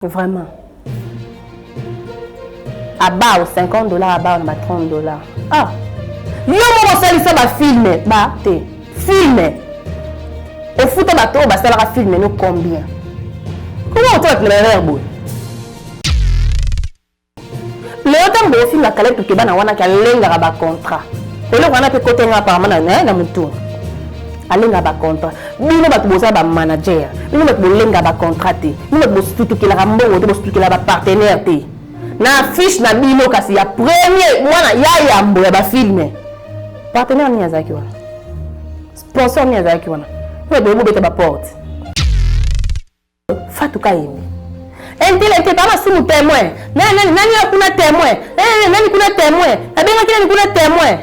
Vraiment. Abao 50 $ abao na ba 30 $. Ah. Yo moko osalisa ba film ba te. Film. Ofuta bato oyo basalaka film no combien? Comment otia bato na erreur boye? Lelo ntango bokofinga Caleb Tukebana wana ke alengaka ba contrat. Eloko wana mpe kote nga apparemment na mutu. Alengaka ba contrat. Bino bato boza ba manager. Bino bato bolenga ba contrat te. Bino bato bosutukelaka mbongo te, bosutukelaka ba partenaire te. Na affiche na bino kasi ya premier mwana ya yambo ya ba film. Partenaire nini azalaki wana? Sponsor nini azalaki wana? Bino bobeta ba porte. Fatou Kayembe. Intele te pa masumu témoin. Nani nani nani ya kuna témoin. Eh nani kuna témoin. Abengaki nani kuna témoin.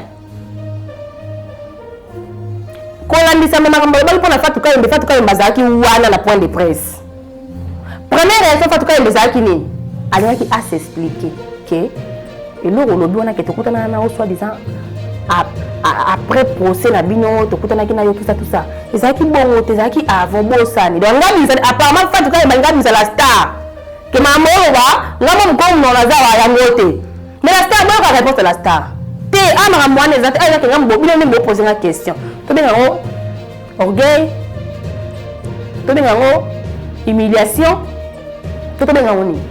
Kolandisama makambo alobaki mpo na Fatou Kayembe, Fatou Kayembe azalaki wana na point de presse. Première réaction Fatou Kayembe ezalaki nini? Alingaki a s'expliquer que eloko olobi wana ke tokutana na yo soi-disant après procès na bino tokutanaki na yo tout ça tout ça ezalaki bongo te, ezalaki avant bosani. Donc nga bizali apparemment Fatou Kayembe nga bizala star ke makambo oyo ba nga mo mokolo monoko naza wa yango te, mais la star boyoka réponse ya la star te. A makambo wana eza te, a ezaki nga bino nde bopose nga question. Tobenga yango orgueil, tobenga yango humiliation, to tobenga yango nini?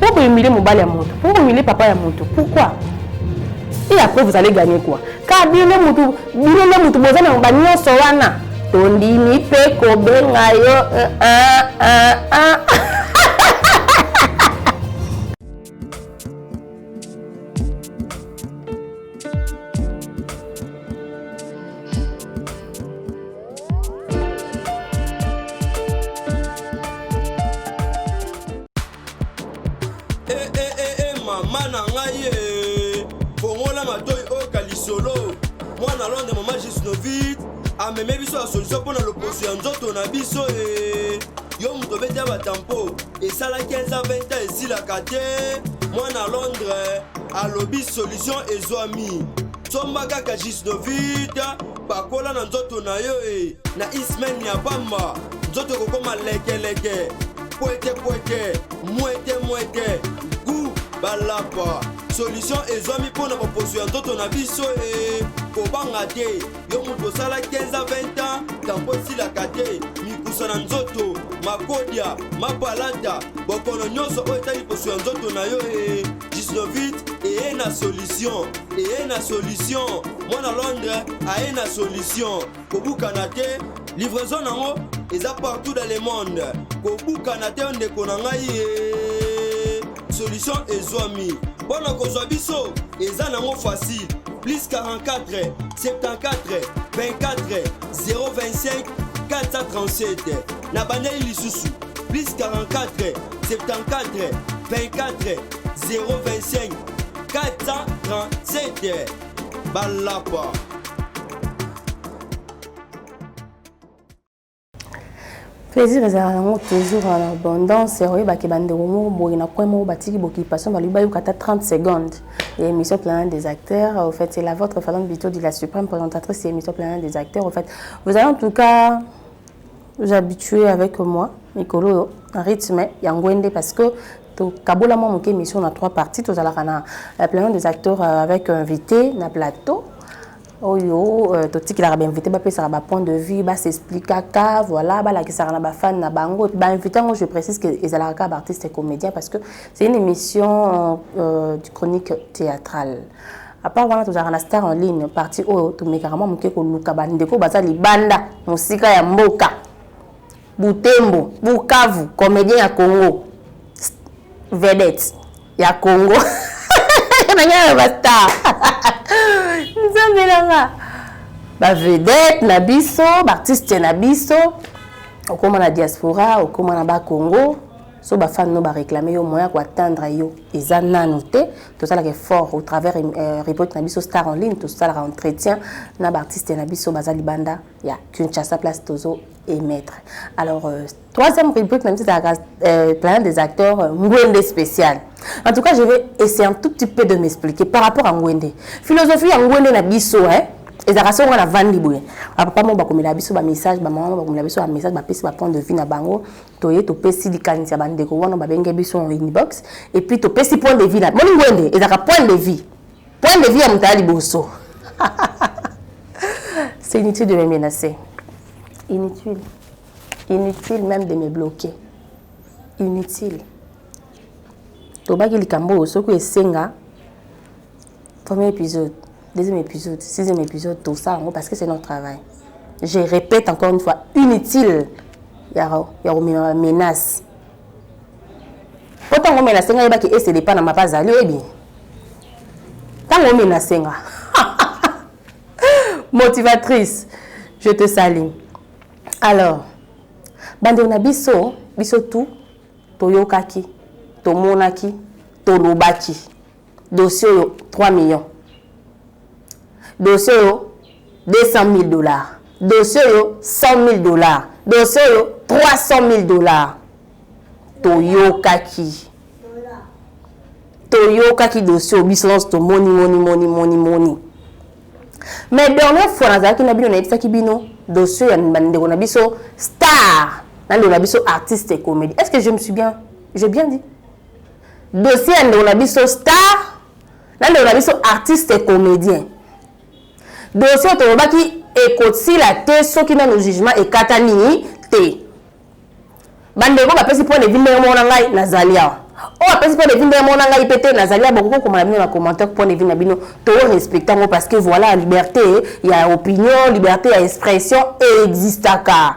Pourquoi humilier mobali ya moto? Pourquoi humilier papa ya moto? Pourquoi? Et après vous allez gagner quoi? Car bino mutu, bino nde mutu boza na ba nyonso wana. Tondimi pe kobenga yo. Eh, eh, eh, eh, mama na ngai eh. Fongola matoi oyoka lisolo. Mwana Londres, mama Gisnovit ameme biso ya solution mpo na loposo ya nzoto na biso eh. Yo moto obeti ya batampo esala 15 ans 20 ans esilaka te. Mwana Londres alobi solution ezwami. Somba kaka Gisnovit, pakola na nzoto na yo eh. Na ismen ya pamba nzoto ekokoma lekeleke, pwete pwete, mwete mwete, gu balapa. Solution ezwami mpo na baposo ya nzoto na biso e. Kobanga te, yo moto osala 15 à 20 ans tampo esilaka te. Mikusa na nzoto, makodia, mapalata, bokono nyonso oyo etali poso ya nzoto na yo e. Gisnovit eye na solution, eye na solution. Mwana Londres aye na solution. Kobukana te, livraison nango eza partout dans le monde. Kobukana te ndeko na ngai ye. Solution ezwami. Mpo na kozwa biso eza nango facile. Plus 44 74 24 025 437. Na bandeli lisusu plus 44 74 24 025 437. Balapa. Plaisir ezalaka nango toujours en abondance. Oyebaki bandeko moko boye na coin moko batiki boccupation, balobi bayoka ata 30 secondes et émission Planète des acteurs. Au fait, c'est la vôtre Falonne Bito de la suprême présentatrice et émission Planète des acteurs. Au fait, vous allez en tout cas vous habituer avec moi mikolo en rythme ya ngwende, parce que tokabola mwa moke émission na trois parties. Tozalaka na Planète des acteurs avec invité na plateau oyo totikelaka bainvité, bapesaka bapoint de vue, basexplikaka, voilà, balakisaka na bafan na bango. Et puis bainvité yango, je précise que ezalaka kaka baartiste et comédien, parce que c'est une émission du chronique théâtrale. À part wana, tozalaka na star en ligne, partie oyo tomekaka mwa moke koluka bandeko baza libanda, mosika ya mboka, Butembo, Bukavu, comédien ya Congo, vedette ya Congo, nanga bastar, nzambe nanga, bavedette na biso, baartiste na biso. Okóma na diaspora, okóma na bacongo, so bafan no baréclame yo, moyen ya koatteindre yo eza nanu te. Tosalaka effort au travers rubrique na biso star en ligne, tosalaka entretien na baartiste na biso baza libanda ya Kinshasa, place tozo émettre. Alors troisième rubrique na biso ezalaka Planète des acteurs, Ngwende spécial. En tout cas, je vais essayer un tout petit peu de m'expliquer par rapport à Ngwende, philosophie ya Ngwende na biso, hein. Ezalaka soki nga navandi boye, bapapa moko bakomela biso bamessage, bamama moko bakomela biso bamessage, bapesi bapoint de vue na bango. Toye topesi likanisi ya bandeko wana babenge biso en inbox, et puis topesi point de vue na moni ngwende. Ezalaka point de vue, point de vue ya moto aya liboso. C'est inutile de me menacer, inutile, inutile même de me bloquer, inutile. Tobaki likambo oyo soki esenga premier épisode, deuxième épisode, sixième épisode, tout ça parce que c'est notre travail. Je répète encore une fois, inutile ya komema menace, po ntango omenace nga, yebaki esele epa na mapa azali. Oyebi ntango omenace nga. Motivatrice, je te salue. Alors bandeko na biso, biso tout toyokaki, tomonaki, tolobaki dossier oyo 3 millions, dossier oyo 200 000 $, dossier oyo 100 000 $, dossier oyo 300 000 $. Toyokaki, toyokaki dossier oyo, biso nyonso tomoni, moni, moni, moni, moni. Mais dernière fois nazalaki na bino, nayebisaki bino dossier ya bandeko na biso star na ndeko na biso artiste et comédie. Est ce que je me suis bien, j'ai bien dit? Dossier ya ndeko na biso star na ndeko na biso artiste et comédien, dossier oyo tolobaki ekosila te soki nano jugement ekatani te. Bandeko bapesi point de vue ndenge moko na ngai, nazali awa. Oyo apesi point de vue ndenge moko na ngai mpe te, nazali awa. Bokoki kokoma na bino na commentaire point de vue na bino, torespecte yango, parce que voilà, liberté ya opinion, liberté ya expression existaka.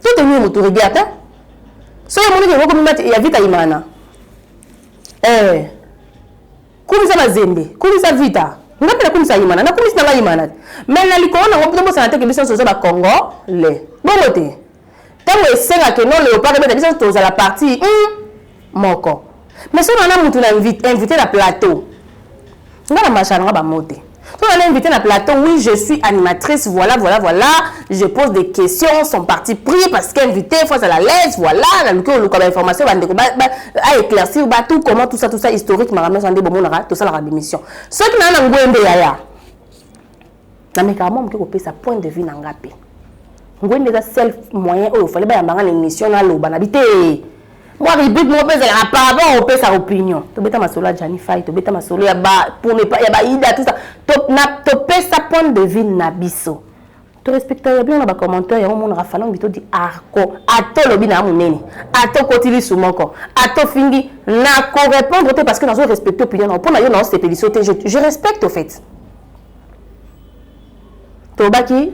Totenir motu rigueur te. Soki omoniki ekokomi ya Vita Imana, eh, kumisa Mazembe, kumisa Vita, nga mpe nakumisa Imana, nakumisi na ngai Imana te. Mais na likolo nango, tobosana te ke biso nyonso toza Bacongolais. Bongo te, ntango esengaka no Léopard ebeta, biso tozala parti moko. Mais so nana mutu na invité na plateau, nga na masha nanga bamo te. So nana invité na plateau, oui, je suis animatrice, voilà, voilà, voilà, je pose des questions sans parti pris, parce qu'invité faut azala l'aise. Voilà, naluki oluka bainformation, bandeko aéclaircir bato comment tout ça, tout ça, historique, makambo nyonso nde bomonaka tosalaka bémission. Soki naa na ngwende yaya, namekaka mwa moke kopesa point de vue na nga mpe. Ngwende eza seul moyen oyo fale bayambanga na émission, naloba na bi te. Mwa rubrique moko mpe ezalaka par rapport opesa opinion. Tobeta masolo ya Jani Fai, tobeta masolo ya baida, tout ça, topesa point de vue na biso, torespecte ya bino na bacommentaire. Yango omonaka Falongi todi arco, ata olobi na ya monene, ata okoti lisu moko, ata ofingi, nakorépondre te, parce que nazo respecte opinion na mpo na yo, naosepeliso te. Je respecte au fait. Tolobaki,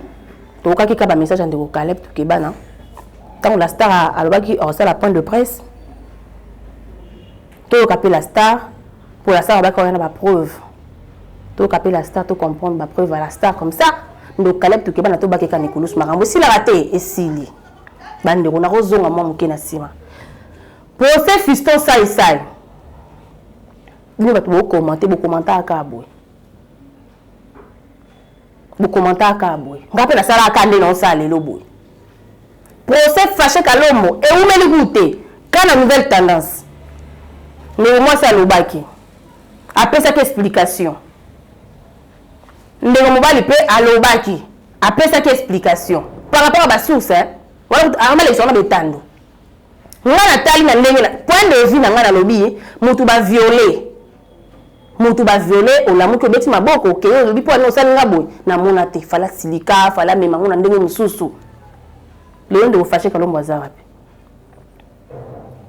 tokokaki ka bamessage ya ndeko Caleb Tokebana. Ntango la star alobaki akosala point de presse, toyoka mpe la star, mpo la star alobaki oya na bapreuve. Toyoka mpe la star, tocomprendre bapreuve ya la star. Comme ça ndeko Caleb Tokebana, tobakeka na ekulusu, makambo esilaka te, esili. Bandeko, nakozonga mwa moke na nsima. Procès Fiston Saisai, bino bato bokomante, bokomantaka boye, bokomantaka boye, nga mpe nasalaka nde naosala lelo boye. Procès Fache Kalombo ewumeli ku te ka na Nouvelle Tendance. Ndeko mwasi alobaki, apesaki explication. Ndeko mobali mpe alobaki, apesaki explication par rapport à basource wana. Amalekisa wana betando. Nga natali na ndenge na point de vue na ngai, nalobi motu baviole, motu baviole, olamuki, obeti maboko, okeye, olobi mpo ani osali nga boye, namona te. Fala silika, fala amema ngo na ndenge mosusu. Lelo ndeko Fache Kalombo aza wapi?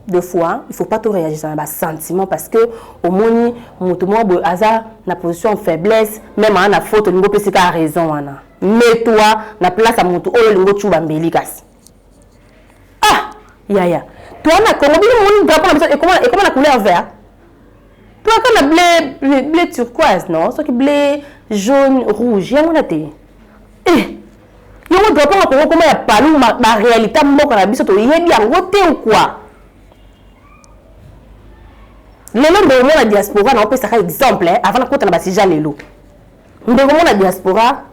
Deux fois, il faut pas to réagir na basentiment, parce que omoni motu moko boye aza na position de faiblesse, même aa na faute, olingi opesi kaka raison wana. Mets-toi na place ya motu oyo olingi ocuba mbeli. Kasi ah yaya, toa na Congo, bino moni drapeau na biso ekoma na couleur vert, toaka na bleu, bleu, bleu turquoise, non, soki bleu, jaune, rouge, yango na te. Eh, yango drapeau na Congo koma ya palu. Baréalité mboka na biso toyebi yango te ou quoi? Lelo ndeko mona diaspora, na opesaka exemple avant nakota na basija. Lelo ndeko mona diaspora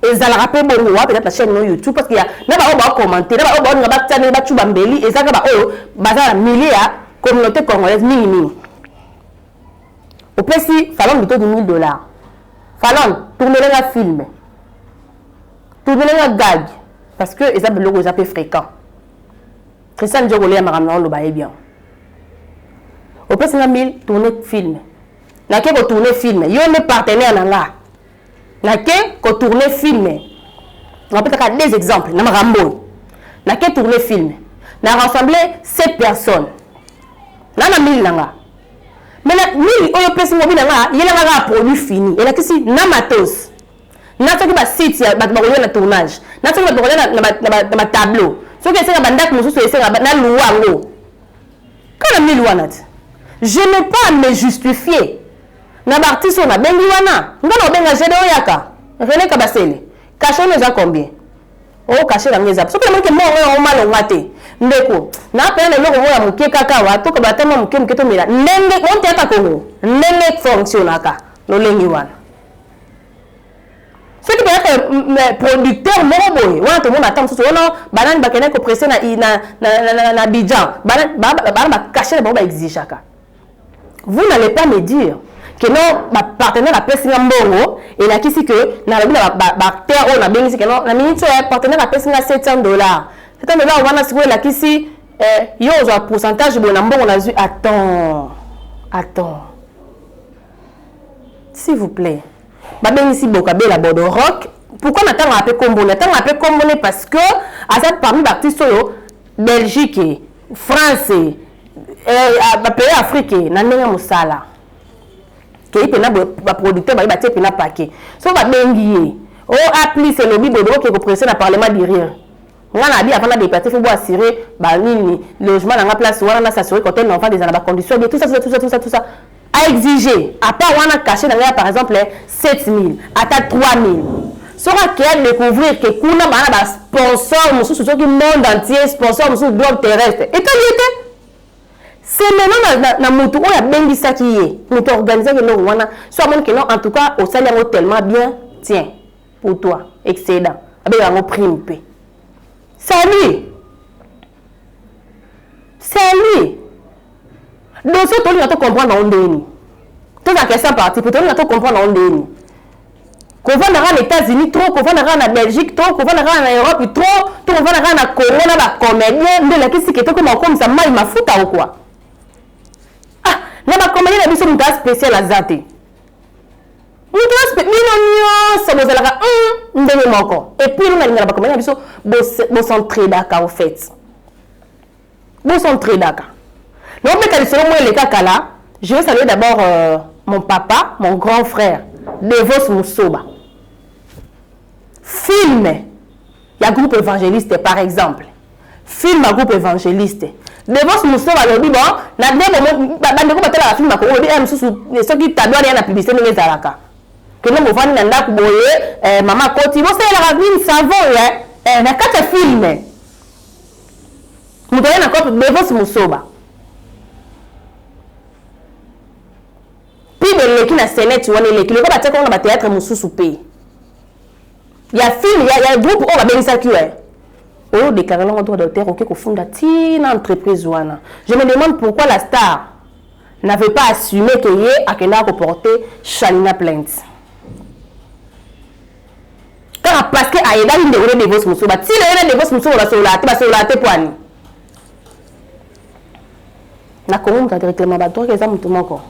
ezalaka mpe bongo wa peut-être na chaîne no YouTube, parce que na baoyo bacommenter, na baoyo baolinga batia ndenge bacuba mbeli, ezalaka baoyo baza na milieu ya communauté congolaise mingimingi. Opesi Falon Bitodi 1000 $, Falon, tournelenga film. Tournela nga gag parce que eza biloko eza mpe fréquent. Christian Diogo olia makambo na oloba ye bien. Opesi nga 1000, tourne film. Nake kotourne film, yo nde partenaire na nga. Nake kotourne film, napetaka des exemples na makambo oyo. Nake tourne film na rassemble 7 personnes na 1000 na nga. Mais na 1000 oyo opesi ngobi na nga, yelanga kaka produit fini, elakisi na matos, na soki basite ya bato bakolia na tournage, na soki bato bakolia na batableau, soki esenga bandako mosusu, esenga na luwa yango kaka na 1000 wana te. Je n'ai pas à me justifier na baartiste oyo nabengi wana. Nga na obenga gede oyaka René Kabasele, cachet oyo eza combien? Oyo cachet nango eza, soki namoni ke mbongo yango malonga te, ndeko, napena na eloko moko ya moke kaka wa tokoba ata mwa moke moke, tomela ndenge on théâtre Congo ndenge fonctionnaka lolenge wana. Soki peut-être producteur moko boye wana, tomona ata mosusu wana banani bakendaki kopresse na Abidjan, bana bacachet na bango baexigeaka. Vous n'allez pas me dire que non, bapartenaire apesi nga mbongo, elakisi ke nalobi na baacteur oyo nabengisi ke non, na minute oyo partenaire apesi nga 700 dollars. 700 dollars wana sikoyo elakisi yo ozwa pourcentage boye na mbongo nazwi. Attends, attends, s'il vous plaît. Babengisi Bokabela Bodorock. Pourquoi natangaka mpe kombone? Natangaka mpe kombone parce que aza parmi baartiste oyo Belgique, France, bapays Afrique na ndenge mosala kei mpena baproducteur baye batie mpena paquet. So babengi ye o a plus, elobi boye, bokoke kopresse na Parlement du rire. Nga na bi avant na déplacer, faut bo assurer banini, logement na nga, place wana, na s'assurer côté l'enfant déjà na bacondition bien, tout ça, tout ça, tout ça, tout ça, tout ça à exiger. À part wana, cachet na ngai par exemple 7000, ata 3000. Soki akeya découvrir ke kuna bana basponsor mosusu, soki monde entier, sponsor mosusu globe terrestre, etali ye te. C'est maintenant na motu oyo abengisaki ye, moto organisaki eloko wana. So amoni ke non, en tout cas osali yango tellement bien, tiens, pour toi excédent, abenga yango prime mpe. C'est lui, c'est lui. Donc so tolinga tocomprendre yango ndeni, tozalaka sans parti po tolinga tocomprendre yango ndeni. Kovanda kaka na États-Unis trop, kovanda kaka na Belgique trop, kovanda kaka na Europe trop, to kovanda kaka na Congo na bacomédien nde elakisi ke tokoma kokomisa mai mafuta okwa. Ah, na bacomédien na biso, moto a spécial aza te. Moto bino nyonso bozalaka ndenge moko. Et puis elonga alingana bacomédien na biso, bosentraidaka. Au fait, bosentraidaka. Naobeta lisolo mo eleka kala. Je vais saluer d'abord mon papa, mon grand frère Devos Musoba. Film ya groupe évangéliste, par exemple, film ya groupe évangéliste, Devos Musoba alobi bon, na nde bandeko batalaka film ya Kongo, lobi mosusu soki tableau wana ya na publicité ndenge ezalaka, kende bovandi na ndako boye, mama akoti, bosalelaka nini, savon na kati ya film, moto aye na kope. Devos Musoba, pub eleki na senete wana, eleki lokola batiaka ngo na bathéâtre mosusu mpe ya film ya groupe oyo babengisaki ye oyo déclaré lango droit d'auteur, oke kofunda ntina entreprise wana. Je me demande pourquoi la star n'avait pas assumé que ye akendaka koporter Chalina plainte kaka parce que ayebaki ndeko ne Devos mosusu batina ye na Devos mosusu basolola te, basolola te. Poani na Kongo, moto aréclame badroit eza motu moko.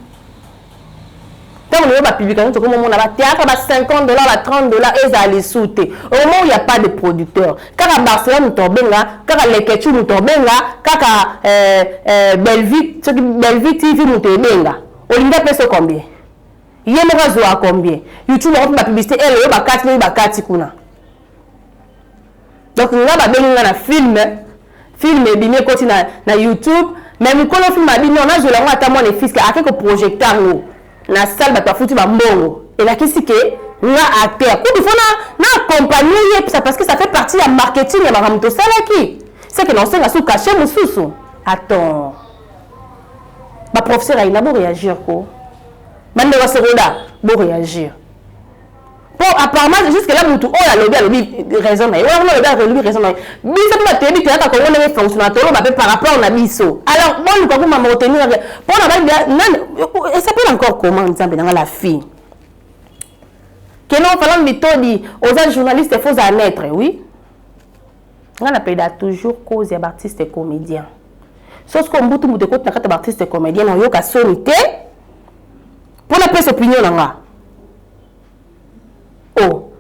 Ntango lelo bapublication, tokomomona bathéâtre ba 50 dollars, ba 30 dollars, ezala lisu te. Au moment où il y a pas de producteur, kaka Barcelone moto obenga, kaka Leketu moto obenga, kaka Bellevue, soki Bellevue TV moto ebenga, olingi apesa combien? Ye moko azwaka combien? YouTube yango mpe bapublicité ele oyo bakati oyo bakati kuna. Donc nga babengi nga na film, film ebimi, ekoti na YouTube, mais mokolo film abi non, nazwela yango ata mwana efiske ake koprojecte yango na salle, bato bafuti bambongo, elakisi ke nga acteur kutu fo na accompagne ye parce que ça fait partie ya marketing ya makambo tosalaki. C'est que naosenga su cachet mosusu. Attends, baprofesseur ayina boréagir ko, bandeko sekoda boréagir po apparemment jusque là mutu oyo alobi, alobi raison na ye, oyo alobi, alobi raison na ye. Biso mpe bato yebi teyaka Kongo ndenge fonctionne, toloba mpe par rapport na biso. Alors boluka kumama kotenir mpona nani, elle s'appelle encore comment? Nzambe nanga, la fille. Keno Falonne Bitodi, oza journaliste faut ozala neutre, oui. Nga na plaida toujours cause ya ba artiste comédien. So siko mbutu mbutu ekoti na kati ya ba artiste comédien na oyoka soni te mpo napesa opinion na nga. Oh,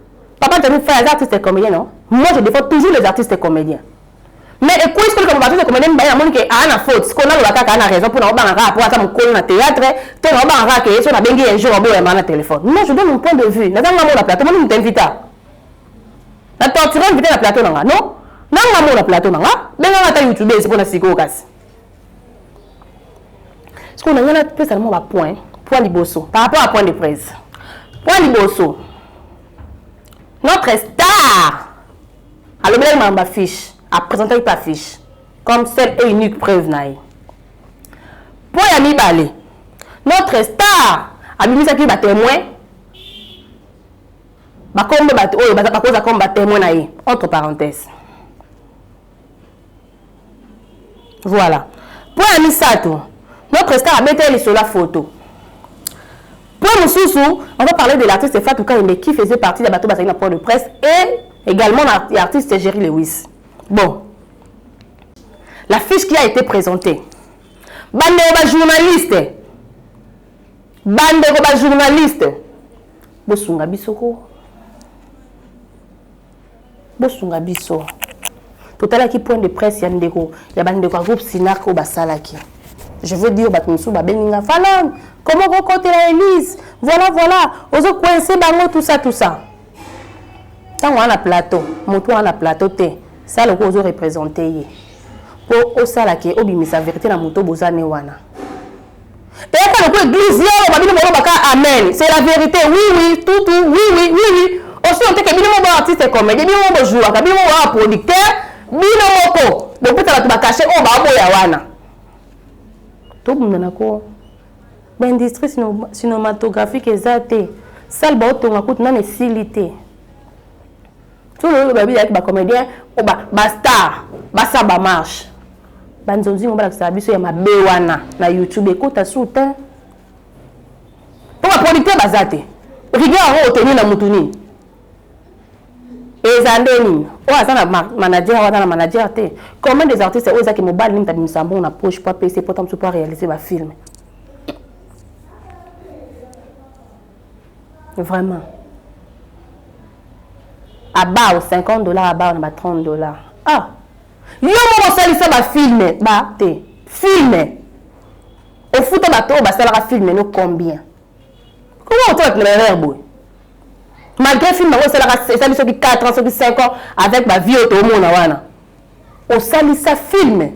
papa Djani Faye aza artiste comédien non? Moi je défends toujours les artistes comédiens. Mais ekwei sikoyo likambo artiste comédien mibale namoni ke aa na faute sikoyo naloba kaka aa na raison mpo naobanga kaka mpo aza mokolo na théâtre to naobanga kaka ke so nabengi ye un jour aboyamba na téléphone. Non, je donne mon point de vue. Naza nga mona plateau, moni moto invita. Na torture invité na plateau na nga non? Na nga mona plateau na nga, benga nga ata youtubeuse mpo na sikoyo kasi. Sikoyo na nga napesa na mwa ba point, point liboso par rapport à point de presse. Point liboso. Notre star alobelaki makambo ya fiche, apresentaki mpe affiche comme seule et unique preuve na ye. Point ya mibale, notre star abimisaki ba témoin bakombo bato oyo bakoza comme ba témoin na ye, entre parenthèses. Voilà. Point ya misato, notre star abetaki lisolo ya photo. Point mosusu, on va parler de l'artiste Fatou Kayembe qui faisait partie ya bato bazali na point de presse et également l'artiste Jerry Lewis. Bon, la fiche qui a été présentée, bandeko ba journaliste, bandeko ba journaliste, bosunga biso ko, bosunga biso. Totalaki point de presse ya ndeko ya bandeko ya groupe Sinac oyo basalaki. Je veux dire bato mosusu babengi nga Falonne, comment okokotela Elise, voilà voilà, ozo coincer bango tout ça tout ça. Ntango wana na plateau, moto wana na plateau te, sala lokola ozo représenter ye po osala ke obimisa vérité na moto boza ne wana. Eyaka lokola église yo babino bolobaka amen, c'est la vérité, oui oui, tout tout, oui oui oui oui. Aussi on te ke bino moko artiste comédien, bino moko bojouaka, bino moko ba producteur, bino moko bopesa bato ba cachet oyo baboya wana. Tobundana ko ba industrie cinématographique eza te, salle baotonga kutu nani esili te. Solo oyo babi ba comédien o ba star basa ba marche banzonzi ngo balakisaka biso ya mabe wana na YouTube ekota su te mpo ba producteur baza te. Rigueur yango oteni na mutu nini eza nde nini oyo aza na manager wana na manager te. Combien des artistes oyo ezaki mobali nini tabimisa mbongo na poche po apesa po ta mosusu po aréaliser ba film vraiment abao $50 abao na ba $30. Ah, yo moko osalisa ba film ba te film ofuta bato oyo basalaka film no combien? Comment otala bato na erreur boye? Malgré film yango esalaka esali soki 4 ans soki 5 ans avec ba vie oyo toomona wana, osalisa film.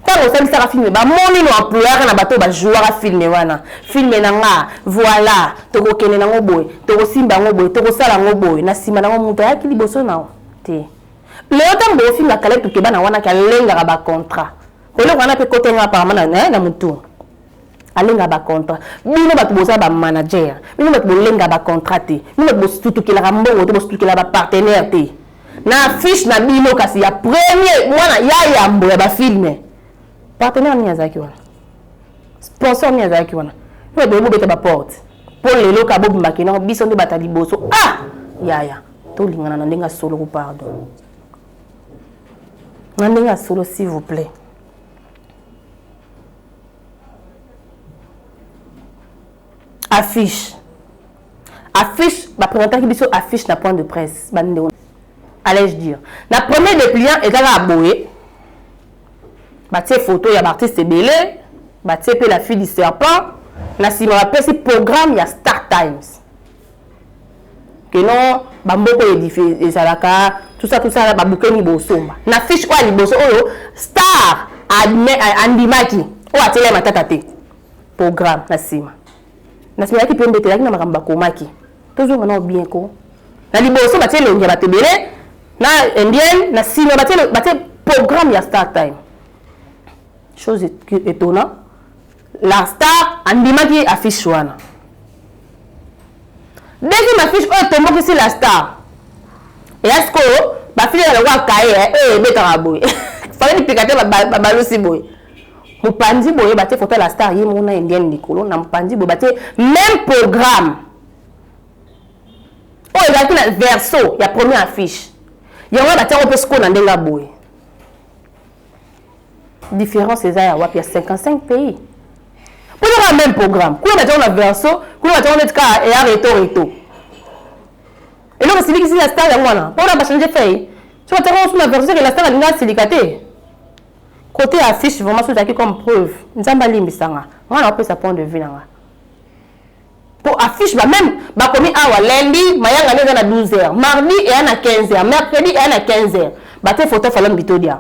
Ntango osalisaka film bamoni no employaka na bato oyo bajouaka film wana. Film na nga voilà, tokokende nango boye, tokosimba yango boye, tokosala yango boye. Na nsima nango moto ayaki liboso na te. Lelo ntango bokofinga Caleb Tukeba na wana ke alengaka bacontrat, eloko wana mpe kotenga apparemment na motu alengaka bacontrat. Bino bato boza bamanager, bino bato bolengaka bacontrat te, bino bato bosutukelaka mbongo te, bosutukelaka bapartenaire te. Na affiche na bino kasi ya premier mwana ya yambo ya bafilme, partenaire nini azalaki wana? Sponsor nini azalaki wana? Bino bato bobeta baporte mpo lelo ka bobimaki nango biso nde bata liboso. Ah yaya, tolingana na ndenge ya solo ko, pardon, na ndenge ya solo s'il vous plaît. Affiche, affiche baprésentaki biso affiche na point de presse bandeko, allais-je dire na premier dépliant eza kaka boye, batie photo ya baartiste ebele, batie mpe la fille du serpent. Na nsima bapesi programme ya Star Times ke non, bamboka oyo ezalaka tout ça tout ça, babukeni bosomba na fiche oyo ya liboso oyo star andimaki oyo atiela matata te. Programme na nsima, na nsima yaki mpe mbetelaki na makambo bakomaki. Tozonga nao bien ko, na liboso batie elongi ya bato ebele na indienne, na nsima batie programme ya Star Time. Chose étonnant, la star andimaki affiche wana. Deuxième affiche oyo etombokisi la star eya sikoyo bafili ya lokola kaye oyo ebetaka boye, fale lipika te, babalusi boye mopanzi boye, batie photo ya la star ye moko na indienne likolo. Na mopanzi boye batie même programme. Oyo ezalaki na verso ya première affiche. Yango wana batia yango mpe sikoyo na ndenge ya boye. Différence eza ya wapi ya 55 pays? Mpo kaka même programme. Kuna batia yango na verso, kuna batia yango neti kaka eya reto reto. Eloko esilikisi la star yango wana. Mpo na ba changer feuille. Soki batia yango na verso, la star alinga asilika te. Côté affiche vraiment soki ezalaki comme preuve. Nzambe alimbisa nga. Nga na opesa point de vue na nga. Po affiche ba même bakomi awa lundi mayanga nde eza na 12h, mardi eya na 15h, mercredi eya na 15h. Batie photo Falone Bitodia.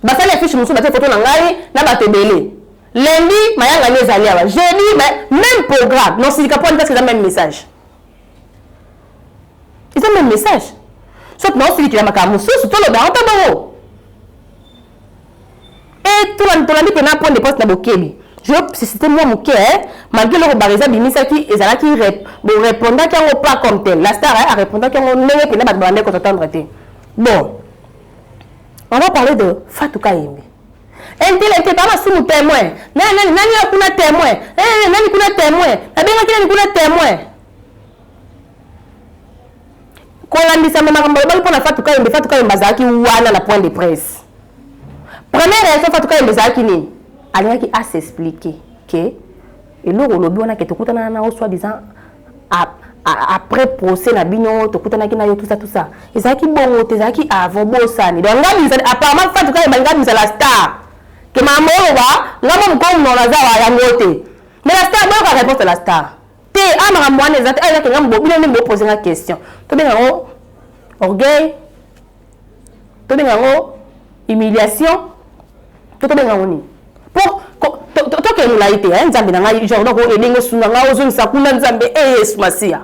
Basali affiche mosusu batie photo na ngai na bato ebele. Lundi mayanga nde ezali awa, jeudi même programme. Non silika po parce que eza même message. Eza même message. Soit na osilikila makambo mosusu toloba yango ta bongo. Et tolandi mpena point de poste na bokebi. Je cité moi moke, hein, malgré eloko Bareza abimisaki ezalaki borépondaki yango pas comme tel. La star, hein, arépondaki yango ndenge mpena bato babandaki kototendre te. Bon, on va parler de Fatou Kayembe. Intel intel pa masumu témoin. Nani nani nani kuna témoin. Eh nani kuna témoin. Nabengaki nani kuna témoin. Kolandisama makambo alobaki mpona Fatou Kayembe, Fatou Kayembe azalaki wana na point de presse. Première réaction Fatou Kayembe ezalaki nini? Alingaki a s'expliquer que eloko olobi wana ke tokutana na yo soi-disant après procès na bino tokutanaki na yo tout ça tout ça. Ezalaki bongo te, ezalaki avant bosani. Donc nga bisa apparemment Fatou Kayembe alinga bisa la star. Ke makambo oyo ba nga mo mokolo monoko naza wa yango te. Mais la star boyoka réponse la star. Te a makambo wana eza te, eza ke nga bino nde boposer nga question. Tobenga yango orgueil, tobenga yango humiliation, to tobenga yango nini? Po tokende molai te, Nzambe na ngai Jordan ko edenge sunga ngai ozongisa kuna Nzambe e Yesu Masiya.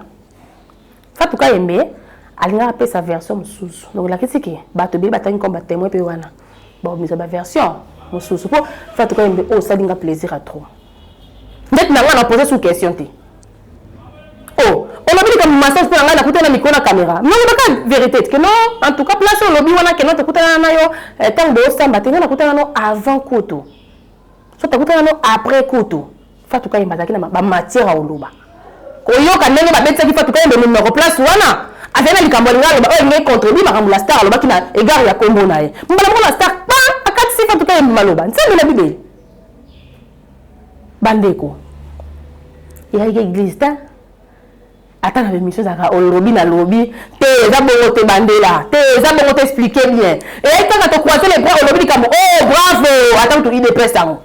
Fatou Kayembe alingaka apesa version mosusu. Donc elakisi ke bato ebele batangi comme batémoin mpe wana babimisa ba version mosusu. Po Fatou Kayembe oyo osali nga plaisir à trop. Ndeti na ngai na poser sous question te. Oh, olobi likambo massage mpo na ngai nakutana na micro na caméra. Mais olobaka vérité que non, en tout cas place olobi wana ke non tokutana na yo ntango boosamba te, ngai nakutana no avant kutu. So tokutana no après kutu. Fatou Kayembe azalaki na ba matière ya oloba. Koyoka ndenge babetisaki Fatou Kayembe monoko place wana, azali na likambo alingi aloba oyo alingi contredire makambo la star alobaki na égard ya kombo na ye. Mbala moko la star pa akatisi Fatou Kayembe maloba. Nzambe na Bibele. Bandeko, eyaki église te, ata na émission ezalaka olobi na lobi te, eza bongo te, bandela te, eza bongo te, expliquer bien. Eyaki kaka tocroiser les bras, olobi likambo, oh bravo, ata kutu UDPS yango,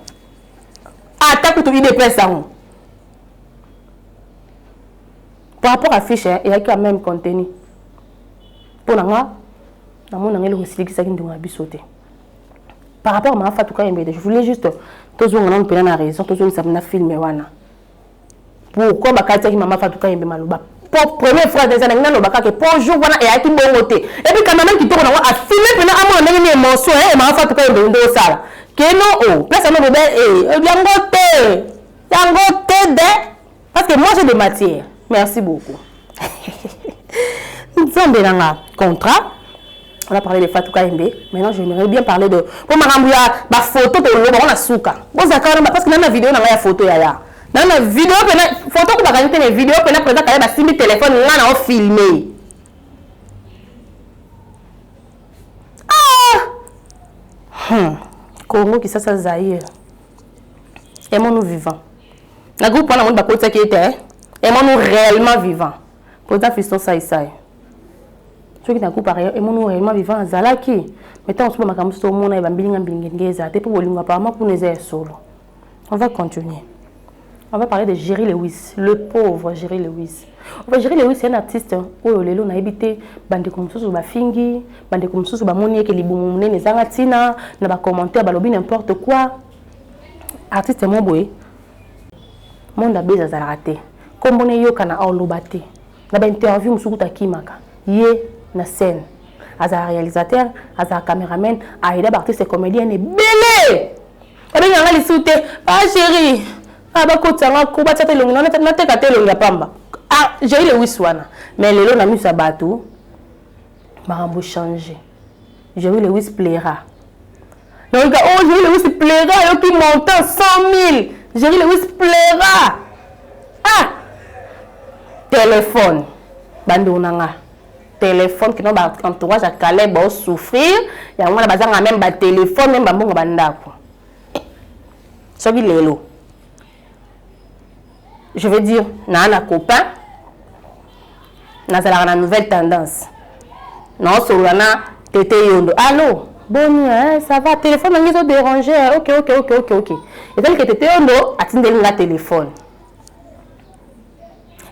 ata kutu UDPS yango. Par rapport à fiche, eyaki ka même contenu. Mpo na nga namona nga eloko esilikisaki ndeko na biso te. Par rapport à ma Fatou Kayembe, je voulais juste tozonga nanu mpena na raison, tozongisa na film wana. Pourquoi bakatiaki mama Fatou Kayembe maloba? Po première phrase eza nangi naloba kaka po jour wana eyaki bongo te. Et puis cameraman kitoko nango afilme mpena amona ndenge ni émotion e mama Fatou Kayembe nde osala keno o place yango bobe yango te, yango te de parce que moi j'ai des matières. Merci beaucoup. Nzambe nanga contrat. On a parlé de Fatou Kayembe. Maintenant, j'aimerais bien parler de pour makambo ya ba photo to loba on a suka. Boza kana parce que na vidéo na ya photo ya ya. Na na vidéo pe na photo ko bakani te na vidéo pe na président kaya ba simbi téléphone nga na o filmer. Ah! Congo Kinshasa Zaïre. Aimons-nous vivants. Na groupe wana moni bakotisaki ete aimons-nous réellement vivants. Président Fiston Saïsaï. Soki na groupe aimons-nous réellement vivant azalaki, mais ntango mosusu makambo mosusu omona ye bambilinga mbilinga ndenge ezala te mpo bolingo apparemment kuna eza ya solo. On va continuer. On va parler de Jerry Lewis, le pauvre Jerry Lewis. Enfin, Jerry Lewis c'est un artiste oyo lelo nayebi te bandeko mosusu bafingi, bandeko mosusu bamoni eke libumu monene ezanga ntina na bacommentaire balobi n'importe quoi. Artiste mo boye monde abeza azalaka te, kombo na eyokana aoloba te na bainterview mosusu kuta akimaka ye na scène. Azala réalisateur, azala caméraman, aida baartiste comédien ebele. Babenganga lisusu te ah chéri, ah bakotanga ko batia te elongi nateka te elongi ya pamba. Ah Jerry Lewis wana, mais lelo na miso ya bato makambo change. Jerry Lewis plaira. Donc oh Jerry Lewis plaira, yoki montant 100 000. Jerry Lewis plaira. Ah! Telefone bandeko na nga, telefone kino ba entourage ya Caleb bao souffrir yango wana bazanga meme ba telefone meme bambongo ba ndako. Soki lelo je veux dire naa na copain nazalaka na nouvelle tendance naosolola na tete yondo allo boni eh, ça va telefone nangi ezo déranger ok ok ok ok ok ezali ke tete yondo atindeli nga telefone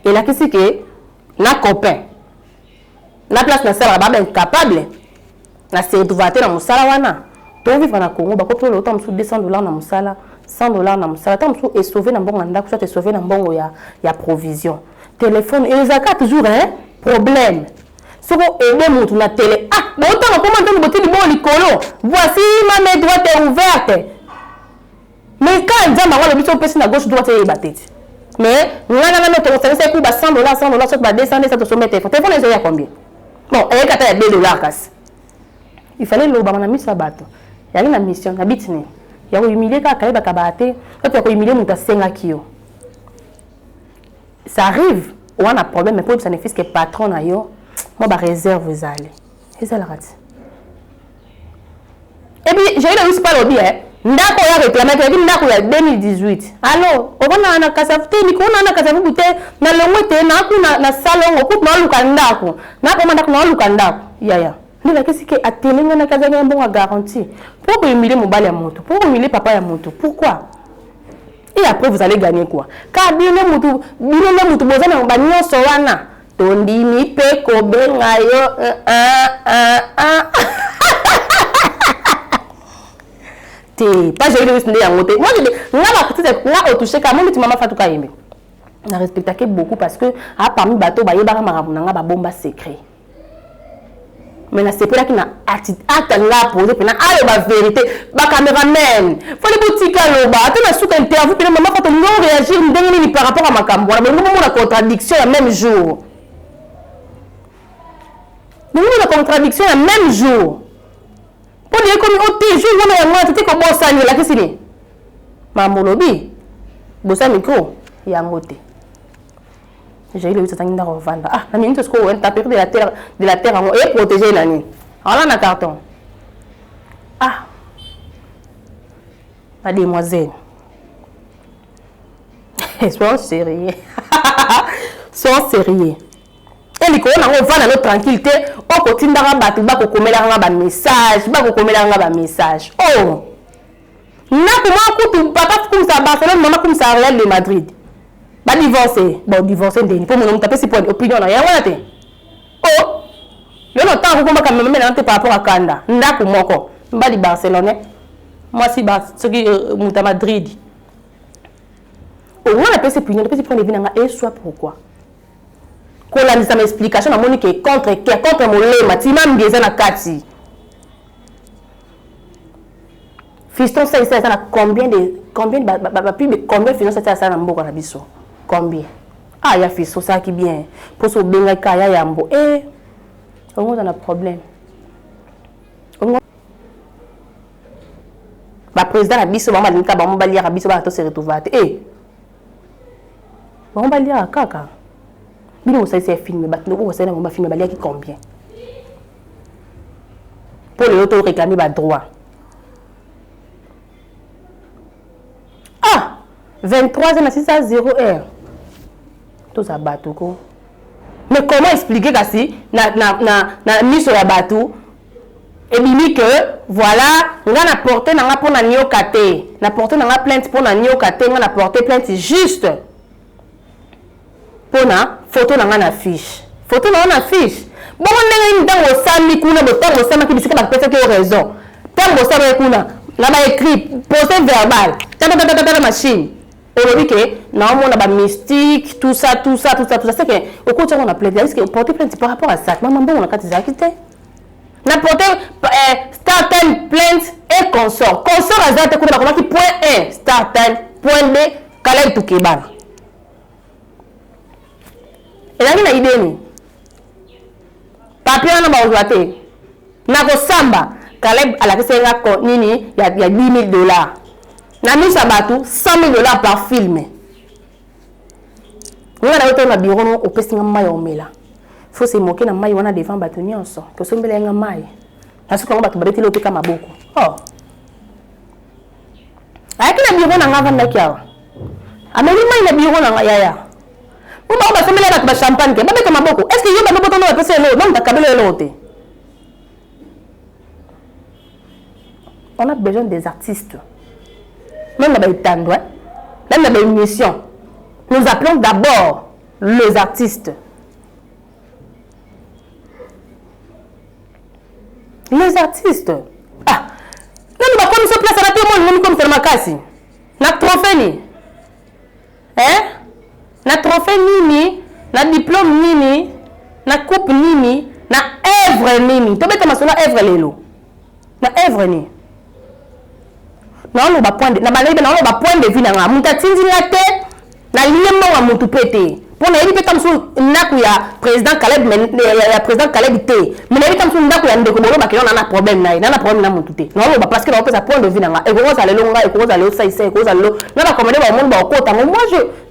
elakisi ke na copain na place nasalaka baba incapable na se retrouva te na mosala wana tovivre na Congo bakoki toloba ntango mosusu 200 dollars na mosala, 100 dollars na mosala, ntango mosusu esauve na mbongo ya ndako, soit esauve na mbongo ya provision. Telefone ezalaka toujours hein, problème soko aide motu na tele. Ah, botanga koma ntango botie liboko likolo, voici ma main droite est ouverte, mais quand Nzambe yango alobi so opesi na gauche, droite eyeba te ti. Mais nga na nga tokosangisa eku ba 100 dollars, 100 dollars, soki ba 200, 200, tosombe telefone. Telefone ezoya combien? Bon, eyeki ata ya 2 dollars, kasi il fallait lobama na miso ya bato. Yali na mission na biti nini ya kohumilie kaka, kayebaka baa te oto ya kohumilie moto asengaki yo. Ça arrive wana problème, mais po oyebisa ne fût-ce que patron na yo mwa baréserve ezali, ezalaka ti. Et puis j'ai eu le alobi ndako oyo areklamaki ezalaki ndako ya 2018. Allo, okona na Kasavu te, mikolo na Kasavubu te, nalongwe te, nakuna na salongo kutu naoluka ndako, nakoma ndako, naoluka ndako yaya. Nde lakisi ke atelenganaki, azalaki na mbongo ya garantie mpo kohumilie mobali ya moto, mpo kohumilie papa ya moto. Pourquoi? Et après, vous allez gagner quoi? Car bino mutu, bino nde mutu boza na banyonso wana. Tondimi mpe kobenga yo te pas Joeli Lewis nde yango te. Moi, nga bakutite nga otouche ka mo miti mama Fatou Kayembe, na respectake beaucoup parce que a parmi bato bayebaka makambo na nga, babomba secret, mais nasepelaki na acte nga pose mpena aloba vérité. Bacameraman fali botika aloba ata na suka interview mpena. Mama Fatou, olingi oréagir ndenge nini par rapport à makambo wana? Bolingi bomona contradiction ya même jour, bolingi mona contradiction ya même jour mpo na ekomi o te jour wana yango wana tete kobosani elakisi nini? Mambo olobi bosa micro yango te. Jael Lewis atangi ndako ovanda. Ah, na minute sikoyo intempérie de la terre, de la terre yango eprotege na nini? Ala na carton. Ah, mademoiselle, sois sérieux, sois sérieux. E likolo nango ovanda no tranquille te, okotindaka bato bakokomelaka nga bamessage, bakokomelaka nga bamessage. Oh, ndako mwa kutu papa kumisa Barcelone, mama kumisa Real de Madrid, badivorce. Bon, divorce ndeni mpo mono moto apesi point opinion na yango wana te. O yo na ntango kokomaka mememe te par rapport a kanda ndako moko, mobali barcelonais, mwasi soki moto ya Madrid. Onga napesi opinion, napesi point de vue na nga. Eswa pourquoi kolandisa ma explication, namoni ke contre cœur, contre molema, ntima mbi eza na kati. Fiston Saisa eza na combien de combien bapub, combien Fiston Saisa asala na mboka na biso, combien? Ah, ya Fiston osalaki bien mposo obengaki ya yambo e ongo oza na problème. Baprésident na biso bango balingi kaka bango baliaka, biso bana tose retrouva te. E bango baliaka kaka, bino bosalisi ya film, bato oyo bosali na bango bafilm baliaki combien mpo lelo to réclame badroit? Ah, 23 heures na 6 à 0 heure, toza bato ko. Mais comment expliquer kasi na miso ya bato ebimi que voilà, nga na porte na nga mpo na nioka te, na porte na nga plainte mpo na nioka te, nga na porte plainte juste mpo na photo na nga na fiche, photo na nga na fiche. Bongo ndenge nini ntango osami kuna, ntango osamaki bisika bapesaki yo raison, ntango osamaki kuna na baécrit procès verbal tatatatata machine, olobi ke naomona bamystique, tout ça, tout ça, tout ça, tout ça, c'est que okoti yango na plainte, est-ce que porter plainte par rapport à ça? Mama, mbongo na kati ezalaki te. Na porte Star Time plainte et consort, consort aza te kuna. Bakomaki point 1 Star Time, point 2 Kalel Tukebana. Ezalaki na ideni papier wana bakozwa te na kosamba. Caleb alakisi nga nini ya 10 000 dollars na miso ya bato, 100 000 dollars par film. Nga na yo na bureau no opesi nga mai ya omela. Faut se moquer na mai wana devant bato nyonso. Tosombela nga mai. Na suka ngo bato babeteli opeka maboko. Oh. Ayaki na bureau na nga avandaki awa. Ameli mai na bureau na nga yaya. Po bango basombela bato ba champagne ke babeta maboko. Est-ce que yo bando botondo bapesa eloko? Non, bakabela eloko te. On a besoin des artistes. Même dans les hein? Même dans les émissions. Nous appelons d'abord les artistes. Les artistes. Ah! Nani bakomisa place na te moi ngoni komisa makasi. Na trophée ni. Hein? Na trophée nini? Na diplôme nini? Na coupe nini? Na œuvre nini? Tobeta masolo œuvre lelo. Na œuvre nini? Naoloba point de na banayebi naoloba point de vue na nga. Moto atindi nga te nalie mbongo ya motu mpe te. Mpo nayebi mpe ta mosusu ndako ya président Caleb ya président Caleb te. Mais nayebi ta mosusu ndako ya ndeko boloba ke na na problème na ye, na na problème na motu te. Naoloba parce que naopesa point de vue na nga. Ekoki kozala lelo nga, ekoki kozala lelo saisa, ekoki kozala lelo nga ba commande ba omoni ba okota ngo. Moi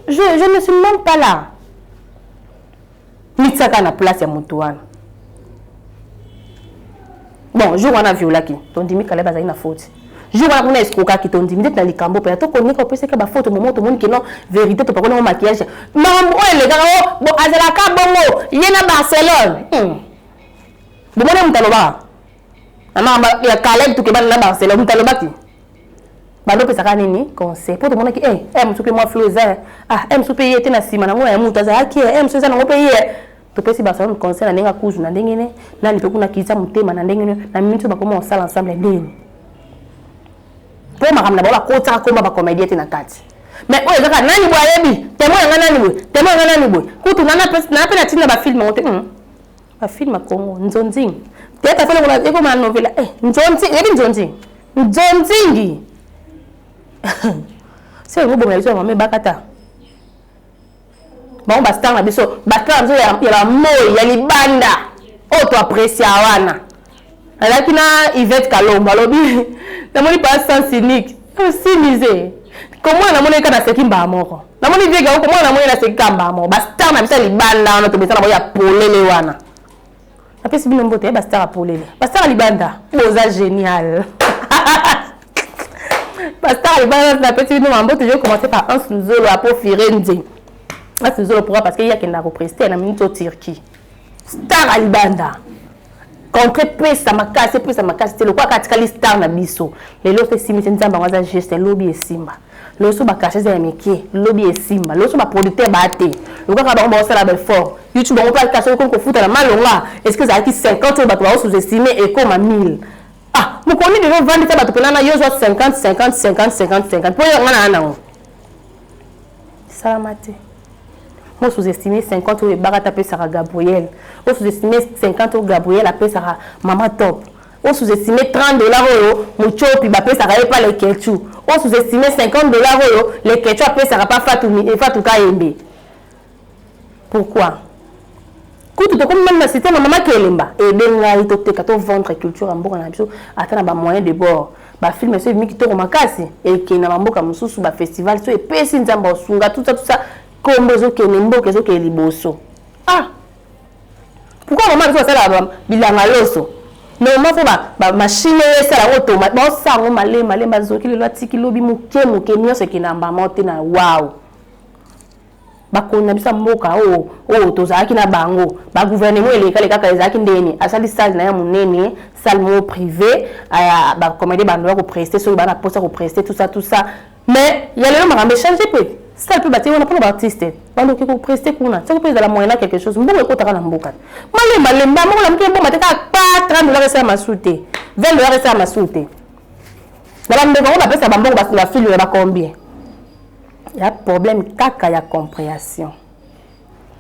je ne suis même pas là. Mitiaka na place ya motu wana. Bon, jour wana violaki, tondimi Caleb azali na faute. Jour wana kuna escroquaki, tondimi ndeti na likambo mpenza tokonika opesaki bafoto momo tomoni ke non vérité topakoli yango maquillage. Makambo oyo elekaka o bo azalaka bongo ye na Barcelone. Bomoni moto alobaka na makambo ya Caleb tukebana na Barcelone, moto alobaki bando opesaka nini conseil mpo tomonaki eh eh mosusu mpe mwa flo eza ah eh mosusu mpe ye te na nsima nango ya moto azalaki eh mosusu eza nango mpe ye topesi Barcelone conseil na ndenge akuzu na ndenge ne nani mpe kuna kitisa motema na ndenge ne na minute bakoma kosala ensemble ndeni mpo makambo na bango bakotaka komba bacomédien te na kati. Mais oyo ezaka nani boye ayebi témoin yanga nani boye témoin yanga nani boye kutu nana mpe na ntina bafilme yango te bafilme ya Congo nzonzing théâtre fele kuna ekoma na novela eh nzonzing eyebi nzonzing nzonzingi se yango bomela biso ya mama ebakata bango bastar na biso bastar na biso ya bamoi ya libanda oyo toaprecia wana. Nazalaki na Yvette Kalombo alobi namoni pa sens unique simize komona namoni kaka naseki mbaa moko namoni vieke yango komona namoni naseki kaka mbaa moko bastar na biso ya libanda wana tobesa na bango ya polele wana. Napesi bino mbote ya bastar ya polele bastar ya libanda boza génial. Bastar ya libanda napesi bino mbote. Je vais commencer par Hans Nzolo apo Firenze. Hans Nzolo pourquoi? Parce que ye akendaka koprester na minute o Turquie. Star ya libanda contre pesa makasi pesa makasi te lokola atikali star na biso lelo mpe esimisi nzambe yango aza juste lobi esimba loso bakashe eza ya mike lobi esimba loso baproducteur baa te lokaka bango baosala baeffort YouTube bango mpe kashe okomi kofuta na malonga. Est ce que ezalaki 50 oyo bato bao sous-estime ekoma 1000? Ah, mokoni deja ovandisa bato mpena na yo zwa 50 50 50 50 50 mpo yo nga na nango salama te. Mo sous-estime 50 oyo ebakata apesaka Gabriel, o sous-estime 50 oyo Gabriel apesaka Mama Top, o sous-estime $30 oyo Muchopi bapesaka ye pa Lekechu, o sous-estime $50 oyo Lekechu apesaka pa Fatou, Fatou Kayembe. Pourquoi? Kutu tokomi meme na système ya mama Kelemba ede ngai toteka tovendre culture ya mboka na biso ata na bamoyen de bord. Bafilme so ebimi kitoko makasi ekende na bamboka mosusu bafestival so epesi nzambe osunga tusa tusa kombo ezokende mboka ezokende liboso. Ah, pourquoi mama biso basala bilanga loso normalement fo bamachine oyo esala yango tomate baosala yango malema malema bazoki lelo atiki lobi moke moke nyonso ekende na mbama te na wow. Bakoni na biso ya mboka oyo oyo tozalaki na bango bagouvernement elekale kaka ezalaki ndeni asali salle na ya monene salle moko privé bacomédie bando ya kopreste soki baa na mposa kopreste tout ça tout ça. Mais ya lelo makambo echange mpe salle mpe batie wana mpona baartiste bandoki kopreste kuna soki mpe ezala moyen na quelque chose mbongo ekotaka na mboka malemba lemba moko na moke mbongo te kaka pa $30 esala masu te $20 esala masu te na bandeko yango bapesa bambongo bafilme ya bacombien ya problème kaka ya compréhension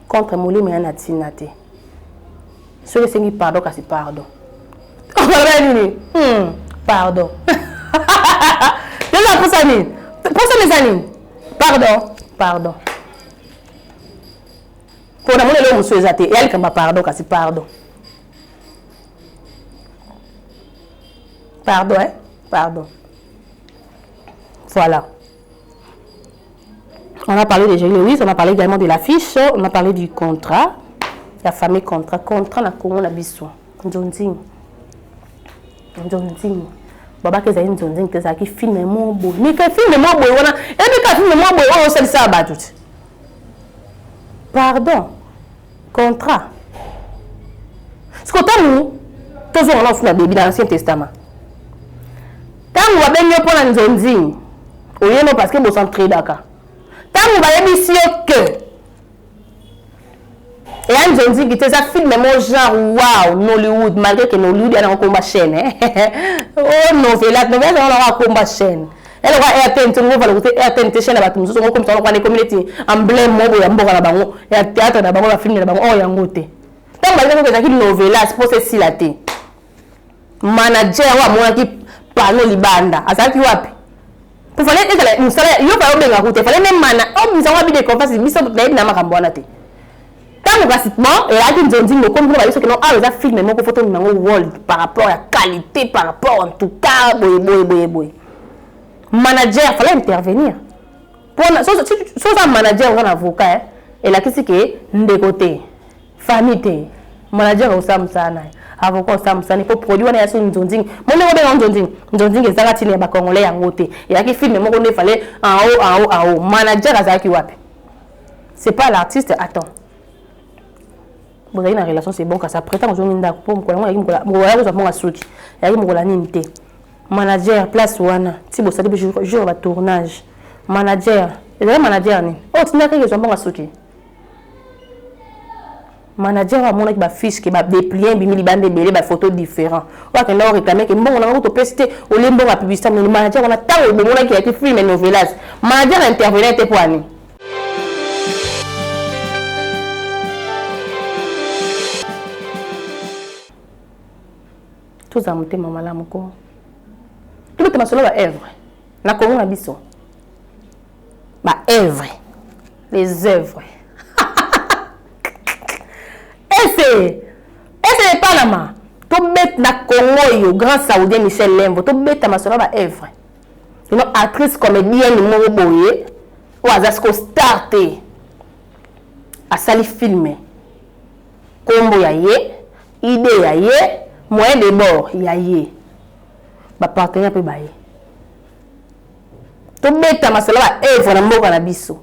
contre molimo ya na ntina te soki esengi pardon kasi pardon oloba nini pardon eza mposa nini mposa eza nini pardon pardon mpo namoni eloko mosusu eza te eya likambo ya pardon kasi pardon pardon hein pardon voilà. On a parlé de Jerry Lewis, on a parlé également de l'affiche, on a parlé du contrat, la famille contrat, contrat na Congo na biso. Nzonzing. Nzonzing. Babaka ezali nzonzing te, ezalaki film moko boye. Mika film moko boye wana, ebika film moko boye oyo osalisa bato te. Pardon. Contrat. Siko ntango tozonga na na début na Ancien Testament. Ntango babengi yo mpo na nzonzing, oye no parce que bos'entraidaka. Ntango bayebisi yo que eya nzonzingi te, eza film mo genre wow Nollywood, malgré que Nollywood ya nango komba chaîne, oh, novela novela yango nango akomba chaîne eloko RTNT ngo vala kote RTNT, chaîne ya bato mosusu ngo komisa wana ekomi neti emblème moko ya mboka na bango, ya théâtre na bango, bafilm na bango. Oyo yango te. Ntango balingaki ezalaki novelas mpo esila te, manager oyo amonaki pano libanda azalaki wapi? Po fallait ezala mosala yo fa obenga ku te, fallait nde mana obimisa ngo abide confiance. Biso nayebi na makambo wana te. Ntango kasi bon, ezalaki nzonzingi, okomi kuna, bayebi soki no awa eza film moko fo tomema yango world par rapport ya qualité, par rapport en tout cas boye boye boye boye. Manager fallait intervenir mpona so oza manager, oza na avocat, elakisi ke ndeko te, famille te. Manager osala mosala na ye, avocat osala mosala mpo produit wana ya so nzonzingi mo ndenge obenga nzonzingi. Nzonzingi ezanga ntina ya bacongolais yango te, ezalaki film moko nde fallait en haut, en haut, en haut. Manager azalaki wapi? C'est pas l'artiste. Attends, bozali na relation, c'est bon, kasi après ntango ozongi ndako mpo mokolo yango eyaki mokolo ya kozwa mbongo suki, eyaki mokolo ya nini te. Manager place wana ti bosali jour ya tournage, manager ezali manager nini oyo tindaki ezwa mbongo suki? Manager amonaki bafiche ke badépliant ebimi libanda ebele, bafoto différent, oyo akenda oréclame ke mbongo nango topesi te, olie mbongo ya publicité monene. Manager wana, ntango bomonaki yaki film novelas, manager intervenir te mpo ani? Tozala motema malamu ko tobeta masolo baœuvre na Kongo na biso, baœuvre, les œuvres. Ese ese epanama tobeta na Congo oyo, grand saoudien Michel Lemvo, tobeta masolo ya baœuvre. Ino actrice comédienne moko boye oyo aza siko star te, asali film, nkombo ya ye, idée ya ye, moyen de bord ya ye, bapartenaire mpe baye. Tobeta masolo ya baœuvre na mboka na biso.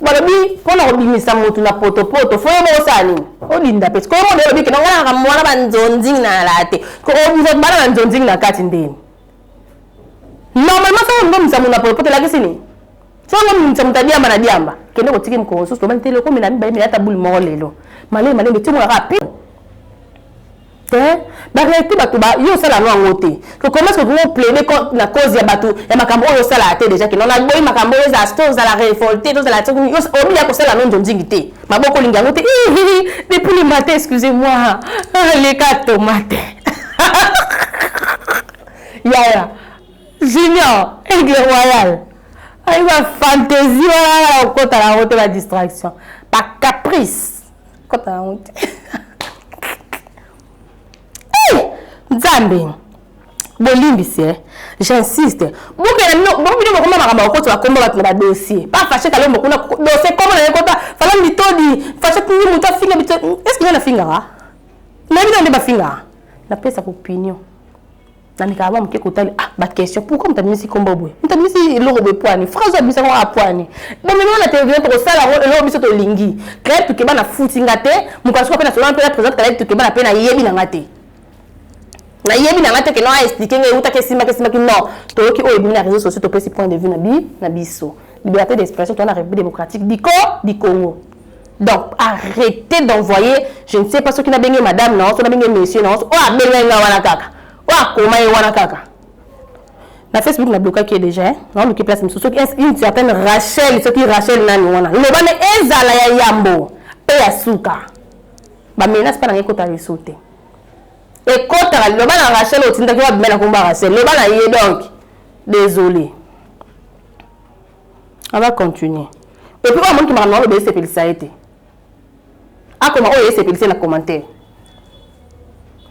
Balobi mpona kobimisa motu na potopoto, fo yeba osala nini, olinda mpe sikoyo modo olobi kena ngana makambo wana banzonzingi na ala te, obimisa bana na nzonzingi na kati ndeni. Normalement soki obimisa motu na potopoto, elakisi nini? Soki obimisa moto adiamba na diamba, kende kotiki mokolo mosusu, tobani te lokomela mibale mela ata bule moko lelo, malembe malembe ti omonaka pi te baréalité. Bato yo osala yango yango te. Comment est-ce que okoki plaider na cause ya bato ya makambo oyo osalaka te? Déjà ke non, naboyi makambo oyo, ezala tozala révolté, tozala obiya kosala no nzonzingi te, maboko olingi yango te. Depuis le matin, excusez-moi, leka tomate yaya Junior Aigle Royal ayi bafantaisie wana, okota yango te, badistraction, bacaprice, kota yango te. Nzambe bolimbisi, j'insiste, bokela bino bino bokoma makambo ya kokota bakomba bato na badossier pa Fashe Kalombo kuna, dossier kombo na ye kota Fala Mitodi Fashe tindi moto afinga bito. Est ce que nga nafingaka na bino nde bafingaka? Napesaka opinion, namekaka mwa moke kotali, ah, baquestion: pourquoi moto abimisi kombo boye, moto abimisi eloko boye, poani phrase abimisaka ngo apwani bomemi wana télévision? Tokosala yango eloko biso tolingi. Claire Tukeba na futi nga te, moto asuka mpe na solo mpe na présente Claire Tukeba na mpe nayebi na nga te, nayebi na nga te ke non, aexplike ngai eutaki esimbaki esimbaki. Non, toyoki oyo ebimi na réseau sociaux, topesi point de vue na bi na biso. Liberté d'expression, toza na République démocratique du Congo. Donc arrêtez d'envoyer, je ne sais pas soki nabenge madame na so, nabenge monsieur na so, oyo abengai nga wana kaka, oyo akoma ye wana kaka na Facebook, nablokaki ye déjà. Naoluki place mosusu, soki une certaine Rachel, soki Rachel nani wana, loba nde ezala ya yambo mpe ya suka. Bamenace mpa nanga ekota lisu te, ekotaka. Loba na Rachel otindaki wabima na komba Rachel, loba na ye. Donc désolé, on va continuer. Et puis oyo amoniki makambo aloba esepelisa ye te, akoma oyo esepelisa na commentaire.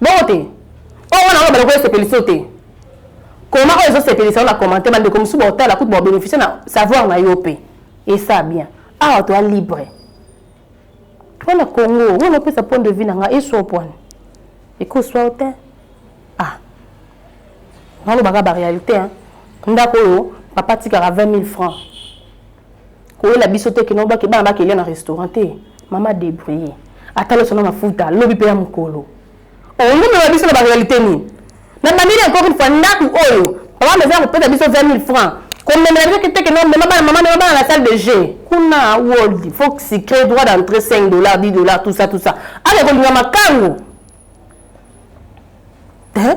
Bongo te, oyo wana aloba loko esepelisa yo te, koma oyo ezosepelisa yo na commentaire. Bandeko mosusu baotala kutu babénéficie na savoir na yo mpe. Esa bien. Awa toa libre. Wana Congo, wana opesa point de vue na nga eswa pwani. Ekoswa te. Ah. Nalobaka ba réalité hein. Ndako oyo papa tikaka 20 000 francs. Koyela biso te kino bake bana bakelia na restaurant te. Mama débrouiller. Ata loso na mafuta, lobi pe ya mokolo. Olomela biso na ba réalité nini? Na bandeli encore une fois ndako oyo papa meza kopesa biso 20 000 francs. Komemela biso te ke non mema bana mama mema bana na salle de jeu. Kuna world faut secret droit d'entrée 5 dollars 10 dollars tout ça tout ça. Ake kolinga makangu. Eh?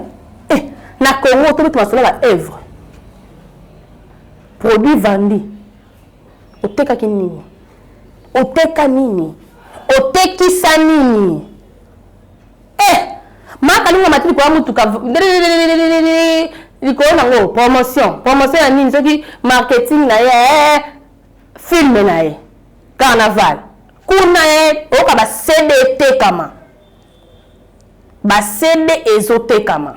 Eh, na Congo to masolo ba œuvre. Produit vendu. Otekaki nini? Oteka nini? Otekisa nini? Eh! Maka linga matili kwa mutuka likolo nango promotion promotion ya nini soki marketing na ye eh, film na ye carnaval kuna ye oyoka ba CD etekama ba CD ezotekama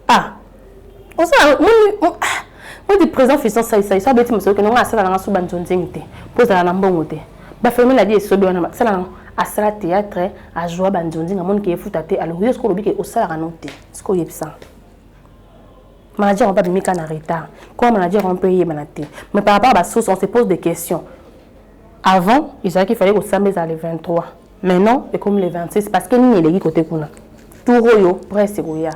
ah osala moni président Fiston Saï Saï so abeti mosolo kende nga asala nanga so banzonzingi te mpo ezala na mbongo te bafamille na bi esobi wana asala nango asala théâtre azwa banzonzingi amoni ke efuta te alors yo sikoyo olobi ke osalaka no te sikoyo oyebisa manager on babimi ka na retard comme manager on peut eyebana te mais par rapport à basource on se pose des questions. Avant ezalaki fallait kosamba ezala le 23, maintenant ekomi le 26 parce que nini eleki kote kuna. Tour oyo presse ekoya,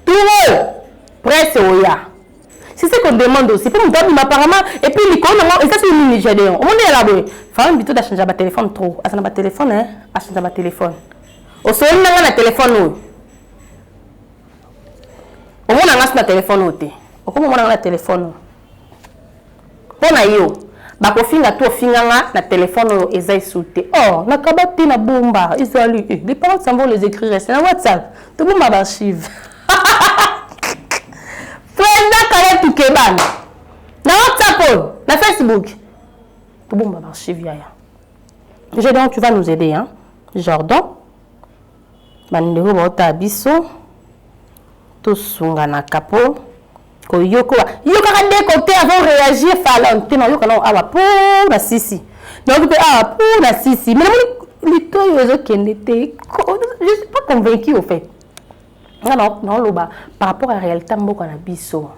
tour oyo presse oya, c'est ce qu'on demande aussi po moto abima apparemment. Et puis likolo nango eza soki nini Gedeon omoni yala boye Femme bito achange batelefone trop, aza na batelefone, achange batelefone. Osoli nanga na telefone oyo, omona nga so na telefone oyo te, okoma omona nga na telefone oyo. Mpo na yo bakofinga to ofinga nga na telefone oyo eza esu te. Or nakaba te na bomba ezali eh, les parents s'en vont les écrire, c'est na WhatsApp tobomba baarchive. Président Caleb Tukebana na WhatsApp oyo na Facebook tobomba baarchive. Yaya Jordan, tu vas nous aider hein Jordan. Bandeko baotala biso, tosunganaka mpo koyokoa yokaka nde côté avant réagir. Falon te nayoka nao awa po na sisi, nayoki mpe awa po na sisi, mais namoni litoyo ezokende te. Je suis pas convaincu au fait. Nga naoloba par rapport à réalité mboka na biso.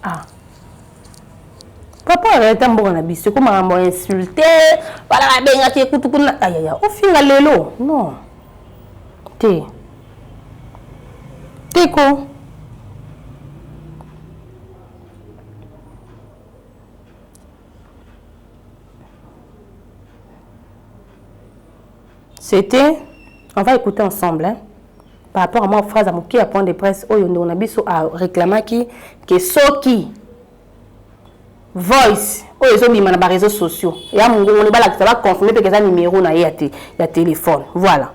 Ah, par rapport à réalité mboka na biso, eko makambo insulte wala babengaki ekutu kuna ayaya ofinga lelo non te te ko. C'était, on va écouter ensemble, hein, par rapport à moi phrase à moke ya point de presse oyo ndeko na biso aréclamaki ke soki voice oyo ezobima na baréseaux sociaux ya mongongo balakisa, baconfirme mpe eza numéro na ye ya téléphone. Voilà.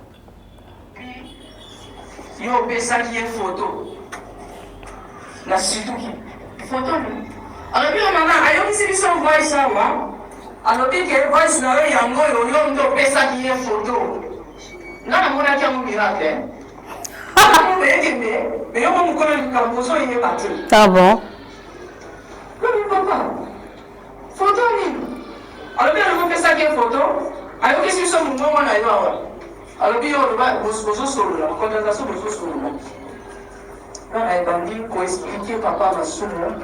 Yo opesaki ye foto na situki foto alobi yo mama ayokisi biso voice awa, alobi ke voice na yo yango oyo, yo nde opesaki ye foto. Nga namonaki yango miracle oyekende me yo mo mokolo likambo ozoyeba te. Ah bon. Lobi papa foto nini? Alobi alobi opesaki ye foto, ayokisi biso mongongo na yo awa, alobi yo oloba bozosolola conversation bozosolola. Nga ebandi koexpliquer papa Masumu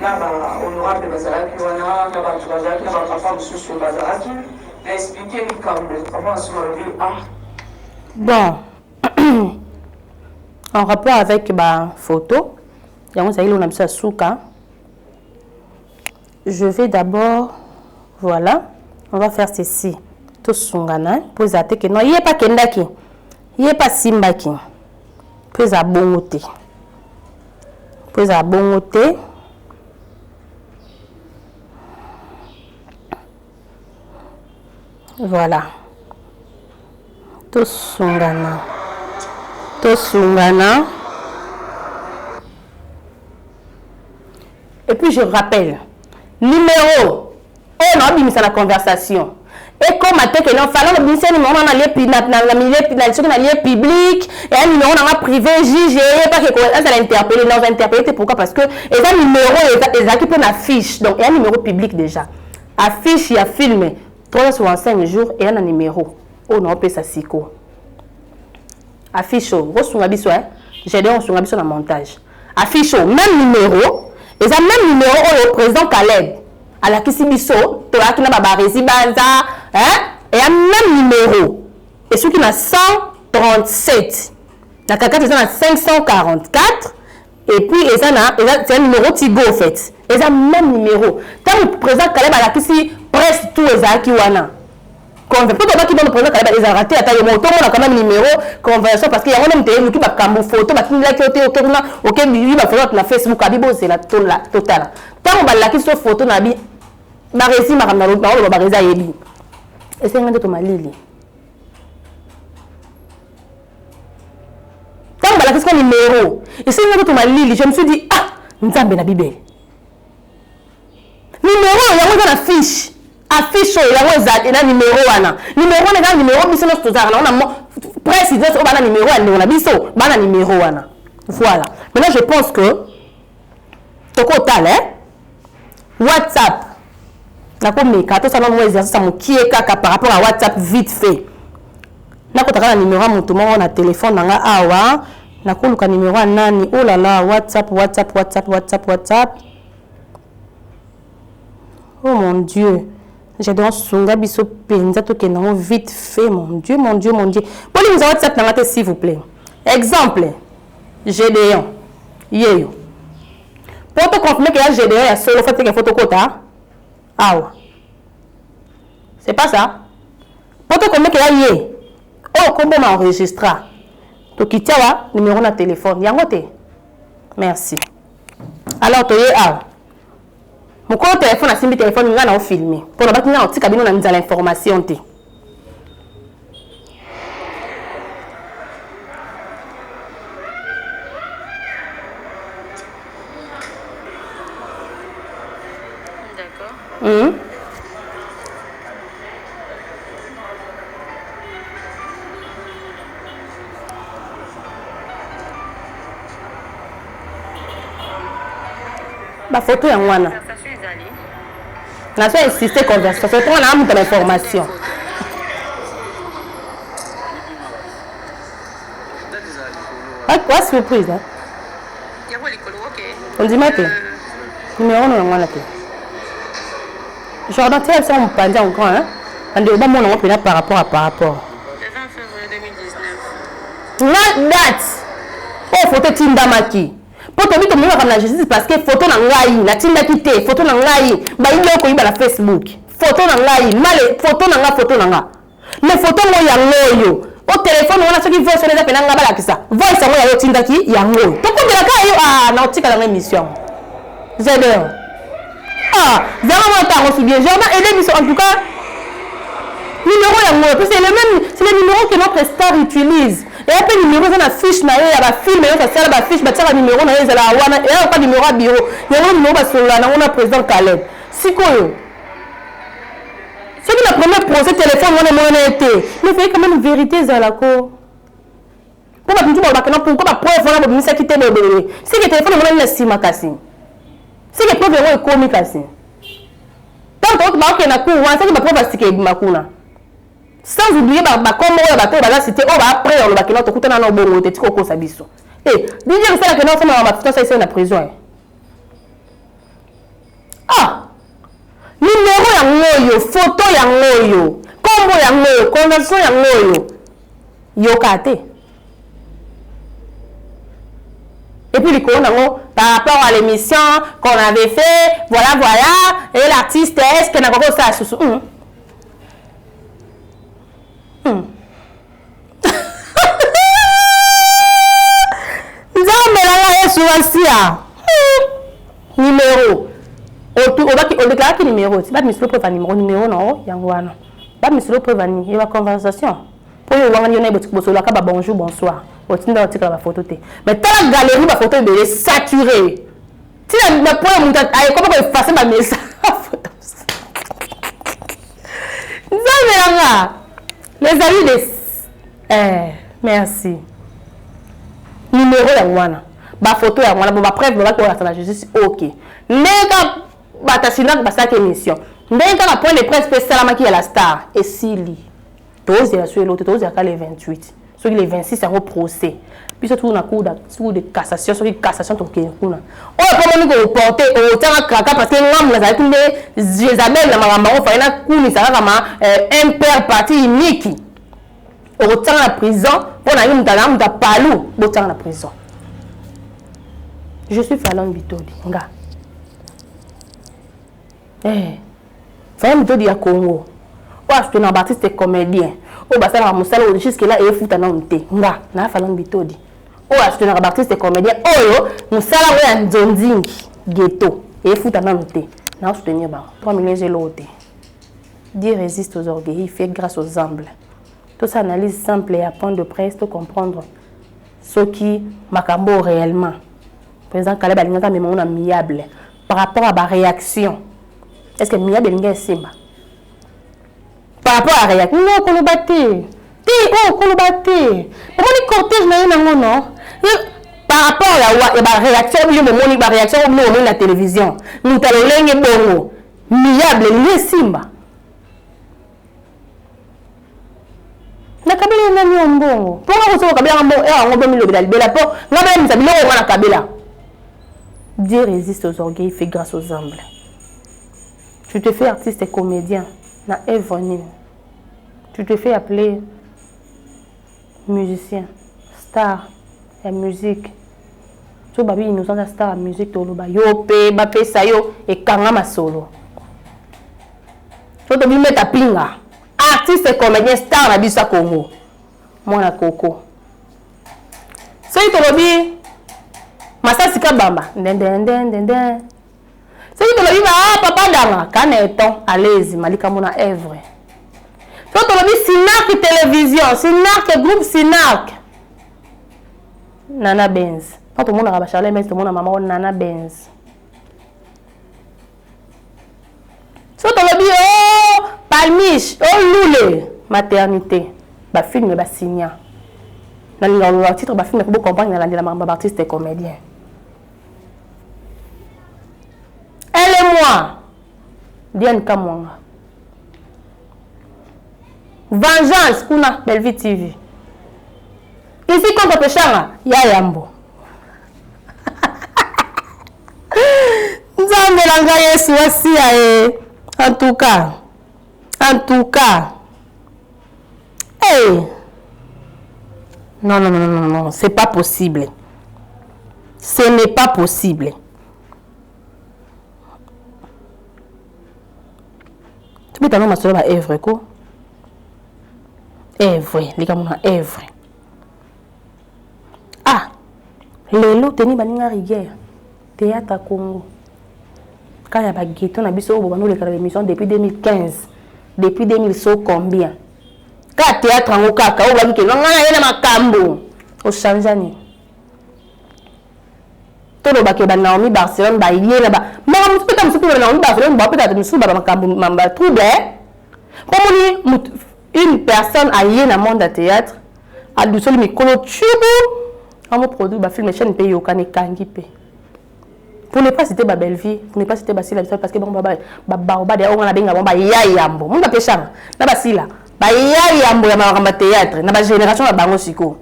na bahonorable bazalaki wana na bato bazalaki na bapapa mosusu bazalaki na expliquer likambo. Papa Masumu alobi ah. Bon, en rapport avec ba photo yango ezali eloko na biso ya suka. Je vais d'abord, voilà, on va faire ceci. Tosungana mpo ezala te ke non ye mpe akendaki, ye mpe asimbaki, mpo ezala bongo te, mpo ezala bongo te. Voilà, tosungana, tosungana. Et puis je rappelle numéro oyo naobimisa na conversation. Ekoma te que non Falonne obimisi numéro na na milieu na soki na lieu public ya numéro na nga privé juge eye pas que azala interpellé. Non, interpellé te. Pourquoi? Parce que eza numéro ezalaki mpe na fiche, donc eya numéro public déjà. Affiche ya film 365 jours eya na numéro oyo naopesa siko affiche oyo okosunga biso, Gédéon osunga biso na montage. Affiche oyo, même numéro, eza même numéro oyo président Caleb alakisi biso, toyaki na babaresi baza, eya même numéro, esuki na 137, na kakati eza na 544 et puis eza na eza, c'est un numéro Tigo en fait, eza même numéro. Ntango président Caleb alakisi presse tout ezalaki wana, mpo tobaki bono président Caleb ezalaka te, ata yo moko tomona quand même numéro conversion, parce que yango nde moto eyeluki bakambo photo batindilaki yo te, oke kuna oke bibi bafoto na Facebook abi bozela totala. Ntango balakisi so photo na bi baresi makambo naoloba, baresi ayebi esenga nde tomalili. Ntango balakisi ko numéro, esengi nde tomalili. Je me suis dit: ah, Nzambe na Bibele, numéro oyo yango eza na fiche, affiche oyo yango eza na numéro wana. Numéro wana eza numéro biso nyonso tozalaka nango na presse nyonso oyo bana numéro ya ndeko na biso, bana numéro wana. Voilà, maintenant je pense que tokotala WhatsApp. Nakomeka tosala mwa exercice ya mokie kaka par rapport à WhatsApp vite fait. Nakotaka na numéro ya moto moko na telefone na nga awa. Nakoluka numéro ya nani? Oh là là, WhatsApp, WhatsApp, WhatsApp, WhatsApp, WhatsApp, oh mon Dieu, j'adore. Sunga biso mpenza, tokende yango vite fait. Mon Dieu, mon Dieu, mon Dieu, bolimisa WhatsApp na nga te, s'il vous plaît. Exemple, Gédéon yeyo, mpo toconfirme ke ya Gédéon ya solo, faut teke, faut tokota awa, c'est pas ça? Mpo toconfirme ke ya ye oyo kombo na enregistra, tokiti awa, numéro na telefone yango te. Merci. Alors toye awa, mokolo telefone asimbi telefone, ngai na ofilme mpo na baki ngai otika bino na nzala information te. D'accord. Bafoto yango wana. Conversation ezali. Nazo insiste, conversation mponga na amuta na information. Wa surprise, hein? Yango likolo, ok. Ondima te numéro no yango wana te. Jordan, tia biso mopanzi en grand, hein? Bandeko bamona yango mpena par rapport à par rapport. Le 20 février 2019. Na date oyo foto etindamaki, mpo tobi tomemaka na justice, parce que photo na ngai natindaki te, photo na ngai bayibi oyo koyiba na Facebook, photo na ngai male, photo na ngai, photo na nga, mais photo ngo yango oyo o telefone wana. Soki voice wana eza mpena nga, balakisa voice yango yayo otindaki yango oyo, tokomelaka yo. Ah, na otikala nga émission yango zeder. Ah, zala mwa ntango si bien. Jordan, aide biso en tout cas. Numéro yango oyo, c'est le même, c'est le numéro que notre star utilise. Eya mpe numéro eza na fiche na ye ya bafilme nyonso asala, bafiche batiaka numéro na ye ezalaka wana, eya loka numéro ya bureau yango, numéro basolola nango na président Caleb. Sikoyo soki na premier procès téléphone wana emonana ye te, mais fallait quand même vérité ezala ko mpo bato mosusu balobaka na pourquoi bapreuve wana bobimisaki te boyeboye. Seke telefone emonani na nsima, kasi seke preuve yango ekomi, kasi ntango bakokende na cour wana, seke bapreuve ya sika ebima kuna, sans oublier bakombo oyo bato oyo baza cité oyo baapres olobaki na tokutana na obongo te. Tika okosa biso e dj esalaka na osomaka bato asalisa na prison. Ah, numéro yango oyo, photo yango oyo, kombo yango oyo, conversation yango oyo, yoka te. Et puis likolo nango, par rapport à l'émission qu'on avait fait, voilà voilà, et l'artiste, est ce que nakoki kosala susu? Nzambe nanga Yesu asia. Numéro obaki, odeklaraki numéro ti bamisolo preuve ya numéro, numéro na o yango wana, bamisolo preuve ani ye baconversation mpo oyo owangani yo na ye bosololaka ba bonjour bonsoir, otinda otikala bafoto te. Mais tala galerie, bafoto ebele saturé ntina na po ya moto ayekoma koeffacer bamessage. Nzambe. Bolimbisela nga les amis de eh, merci. Numéro yango wana, ba photo yango wana, bon ba preuve babaki kolakisa na justice ok. Ndenge kaka bato ya Sindrac basalaki émission, ndenge kaka point de presse mpe esalamaki ya la star esili. Tozela so eloko te, tozela kaka le 28 soki le 26 yango procès biso tuku na cour de cassation, soki cassation tokende kuna oyo mpo moni koporte otianga kraka parce que ngambo nazalaki nde Jezabel na makambo yango fai nakumisa kaka ma un père parti unique okotianga na prison mpo na ye moto na moto apalu botianga na prison. Je suis Falon Bitodi nga Falon Bitodi ya Congo oyo asoutenaka baartiste comédien oyo basalaka mosala oyo jusque là efuta nanu te. Nga na Falon Bitodi oyo asoutenaka baartiste comédien oyo mosala oyo ya nzonzingi ghetto efuta nanu te, na soutenir bango. 3 millions eloko te. Dieu résiste aux orgueilleux, il fait grâce aux humbles. Tout ça analyse simple et à point de presse to comprendre ce qui makambo réellement président Caleb alingaka mema na miable par rapport à ba réaction. Est-ce que miable elinga esimba par rapport à réaction? Non, koloba te te, oh koloba te, omoni cortège na ye nango non par rapport ya ba réaction bino bomoni, ba réaction bino bomoni na télévision, moto alolenge bongo miable elingi esimba. Nakabela ye nani yo mbongo mpo nga kosoka kabela nga mbongo yango bomilobela libela mpo nga bayebisa biloko nga nakabela. Dieu résiste aux orgueils, fait grâce aux humbles. Tu te fais artiste et comédien na œuvre nini? Tu te fais appeler musicien, star ya musique. So babi innocent ya star ya musique toloba yo pe bapesa yo ekanga masolo. So tobimeta pinga artiste comédien star na biso ya Congo mwana koko. Soki tolobi masasi kabamba ndendendendende, soki tolobi ba papa danga kana eton à l'aise malika mona œuvre. Soki tolobi Sinark télévision, Sinark groupe, Sinark Nana Benz, quand tomonaka ba Charles Benz, tomona mama Nana Benz. So tolobi oh Palmiche, oh Lule, maternité, ba film ba signa. Na linga titre ba film ko comprendre na landela makambo ba artiste comédien. Elle et moi, Diane Kamwanga. Vengeance kuna Bellevue TV. Ici contre Peshanga, ya yambo. Nzambe na ngai Yesu asia e. En tout cas, en tout cas. Hey. Non, non, non, non, non, c'est pas possible. Ce n'est pas possible. Tobeta no masolo ba œuvre ko. Œuvre, likambo na œuvre. Ah, lelo teni baninga rigueur théâtre Congo. Kaya ba ghetto na biso oyo bando lekala émission depuis 2015, depuis 2000 so combien. Ka théâtre ngo kaka oyo baki ke nga na ye na makambo. O change ni. Tolobake ba Naomi Barcelone ba ye na ba makambo mosusu peta mosusu ba Naomi Barcelone ba peta mosusu ba makambo ba trouble. Pomoni une personne a ye na monde ya théâtre adusoli mikolo tchubu amo produit ba film chaîne pe yokani kangi pe. Pour ne pas citer ba Bellevue, pour ne pas citer ba Sila parce que bon ba ba ba ba on a benga bon ba ya yambo. Munga peshanga na ba Sila. Ba ya yambo ya makambo théâtre na ba génération na bango siko.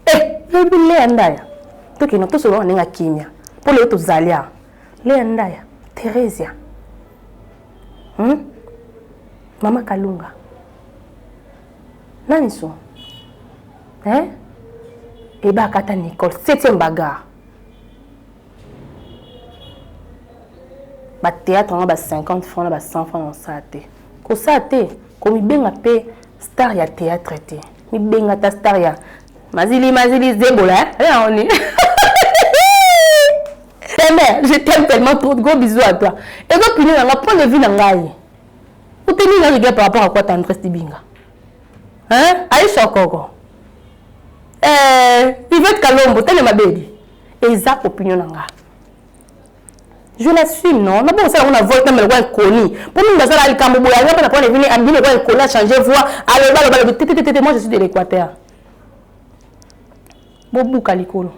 Eh, lobi Léa Ndaya. Toki no tosolo ndenge kimia. Po leo tozalia. Léa Ndaya, Theresia. Mama Kalunga. Nani so? Hein? Eba kata Nicole, 7e bagarre. Ba théâtre ngo ba 50 francs ba 100 francs on ça te. Ko ça te, ko mibenga pe star ya théâtre te. Mibenga ta star ya Mazili Mazili Zebola, hein? On est. Mère, je t'aime tellement trop. Gros bisous à toi. Et donc, il y a un point de vue na ngai. Ou t'es mis dans par rapport à quoi tendresse Dibinga? Hein? Aïcha Koko. Eh, Yvette Kalombo, t'es ma baby. Eza opinion na nga. Je l'assume, non? Na bongo sala na voix na meloko inconnu. Pour nous bazala likambo boya nga na pona vini ambine kwa inconnu a changer voix. Aloba loba loba tete tete moi je suis de l'Équateur. Bobuka likolo.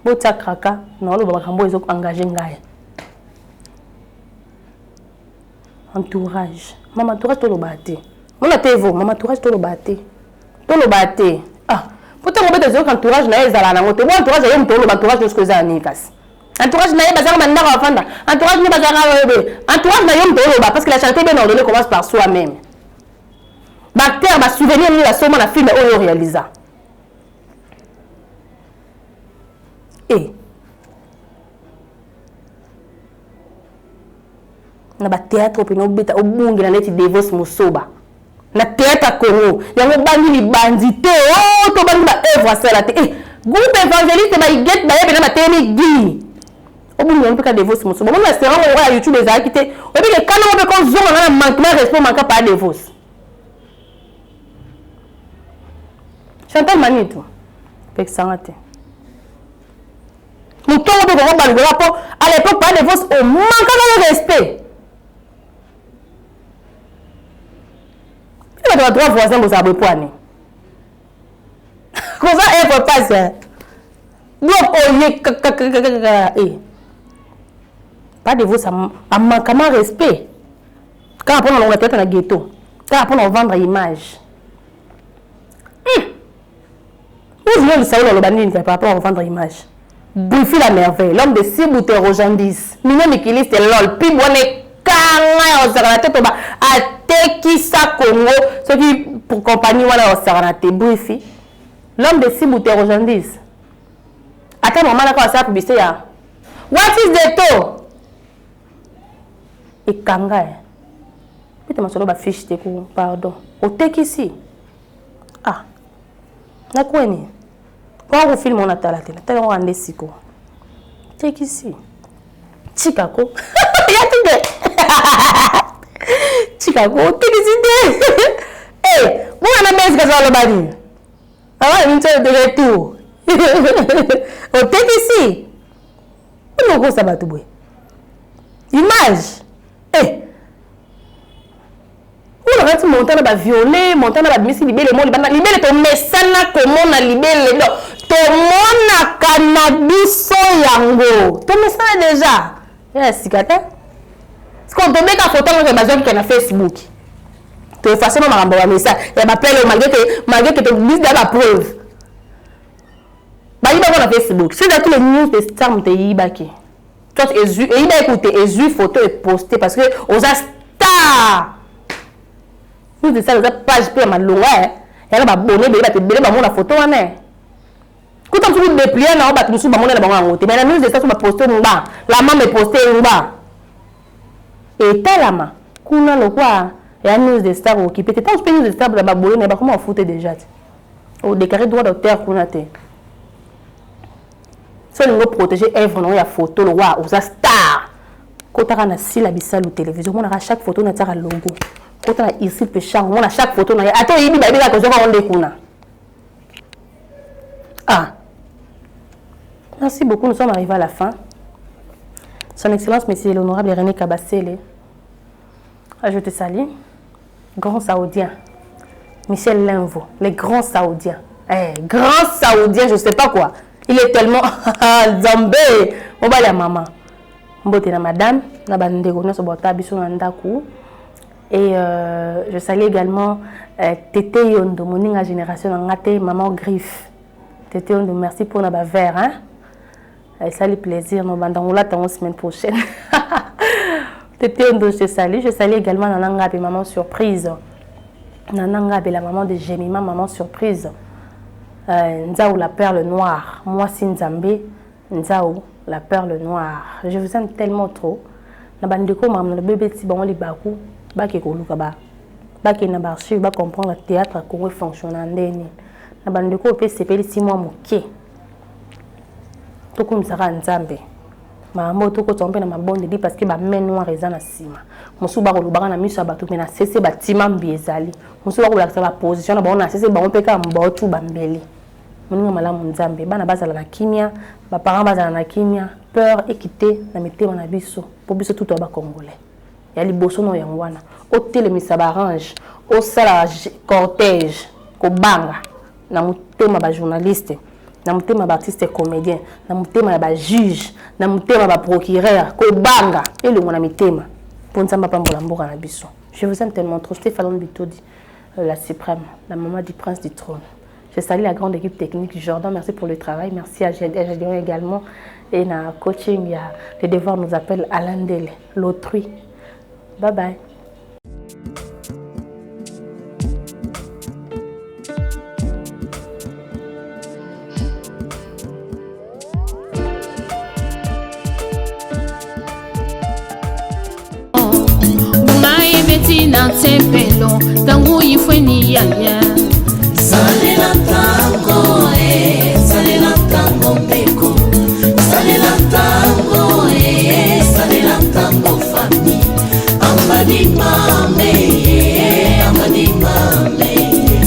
Botia kraka na loba makambo ezo engager ngai. Entourage. Mama entourage toloba te. Mona te vo, mama entourage toloba te. Toloba te. Ah, pourtant ngobeta zoka entourage na ye ezala nango te. Bo entourage yo mutu oloba entourage nyonso eza nini kasi? Entourage na ye bazalaka ba ndako bafanda. Entourage ne bazalaka oyo entourage na yo mutu oloba parce que la charité bien ordonnée commence par soi-même. Ba acteurs ba souvenir nini basoma na film oyo réalisa. Eh. Na ba théâtre pena obeta obungela neti Devos Mosoba. Na théâtre ya Congo yango bangi libandi te oh to bangi ba œuvre asala te eh groupe évangéliste ba igete baye pena batelemi gi obungi yango mpe ka Devos Mosoba omoni na serango ya YouTube ezalaki te oyebi ke kana ngo mpe kozonga nga na manquement respect manka pa Devos Chantal Manitou pekisanga te motongo mpe koko balgola mpo à l'époque pa Devos omankaka yo respect. Bino bato ba droit voisin bozala boye mpo ani koza œuvre pasi donc oye kakakakaka e pas de vos amankama respect kaka mpona longola théâtre na ghetto, kaka mpona ovendre image. Oyo Saoul aloba nini par rapport à vendre image? Brifi la merveille, l'homme de Sibute Rojandis, Mino Mikiliste lol, Pibwane kanga ya osakana te toba atekisa Congo soki pour compagnie wana osakana te. Brifi l'homme de Sibute Rojandis, ata mama naka asala publicité ya what is the to ekanga ya pete masolo ba fiche te ko pardon otekisi ah nakweni kwa ko film ona tala te natala ngo ande siko tekisi tika ko ya tide tika ko tekisi te eh mwana na mesi kaza loba nini awa ni nto de retour otekisi okosa bato boye image eh oyo nakati montana baviole montana babimisi libele mo libanda libele tomesana komona libele do tomonaka na biso yango tomesana deja ya sika te sikoyo tobeka foto yango bazwaki ke na Facebook toefase ma makambo ya message ya bapele malgré que tobisi da bapreuve bayibaki na Facebook. Soki ezalaki le news de star moto eyibaki soit ezwi eyibaki kutu te ezwi photo eposte parce que oza star. News de star eza page mpe ya malonga yana babone ebele bato ebele bamona photo wana kuta mosusu déplie na yo bato mosusu bamona na bango yango te mais na news de star so baposte ngba la mama eposte ngba etalama kuna lokwa ya news de star okipe te ntango mpe news de star babole na ye bakoma bafute déjà te odéclare droit d'auteur kuna te so olingi oprotéger œuvre na yo ya photo lokwa oza star kotaka na Sila Bisalu télévision omonaka chaque photo natiaka logo kota na Isil Pechang omona chaque photo na ye ata oyebi bayebi kaka ozwaka ngo nde kuna. Ah, merci beaucoup, nous sommes arrivés à la fin. Son Excellence Monsieur l'Honorable René Kabasele, je te salue. Grand Saoudien, Michel Linvo, les grands Saoudiens. Eh, grand Saoudien, je sais pas quoi. Il est tellement Nzambe. Mobali ya mama. Mbote na madame, na bandeko nyonso bota biso na ndaku. Et je salue également Tété Yondo, moninga génération na ngate, maman Griffe. Tété Yondo, merci pour na ba verre hein. Esali plaisir, no bandangola tango semaine prochaine. Tété Yondo, je te salue. Je salue également Nana Ngabe, maman surprise. Nana Ngabe, la maman de Jemima, maman surprise. Nzao, la perle noire. Moi, si Nzambe, Nzao, la perle noire. Je vous aime tellement trop. Na bandeko maman le bébé ti bango libaku ba ke koluka ba ba ke na ba archive ba comprendre théâtre Congo fonctionne ndeni. Na bandeko pe sepeli si moi moke. Tokumisaka Nzambe. Makambo tokotsa mpe na mabondeli parce que ba main noire eza na nsima. Mosusu bakolobaka na miso ya bato mpe na sese batima mbi ezali. Mosusu bakolakisa ba position na bango na sese bango mpe kaka mbotu bambeli. Moninga malamu Nzambe, bana bazala na kimia, ba parents bazala na kimia. Peur ekite na mitema na biso po biso tout toza ba congolais. Ya liboso nao yango wana otelemisa ba range, osala cortège, kobanga na motema ba journaliste, na motema ba artiste comedien, na motema ya ba juge, na motema ba procureur, kobanga elongwa na mitema po Nzambe apambola mboka na biso. Je vous aime tellement trop. Stéphane Bitodi, la suprême, la maman du prince du trône. Je salue la grande équipe technique Jordan, merci pour le travail. Merci à Gédéon également. Et na coaching, il y a le devoir nous appelle Alain Dele, l'autrui. Bye bye. Na tempelo ntango ifweni yaya salela ntango e salela ntango ndeko salela ntango e salela ntango fami ambadi mame ye ambadi mame ye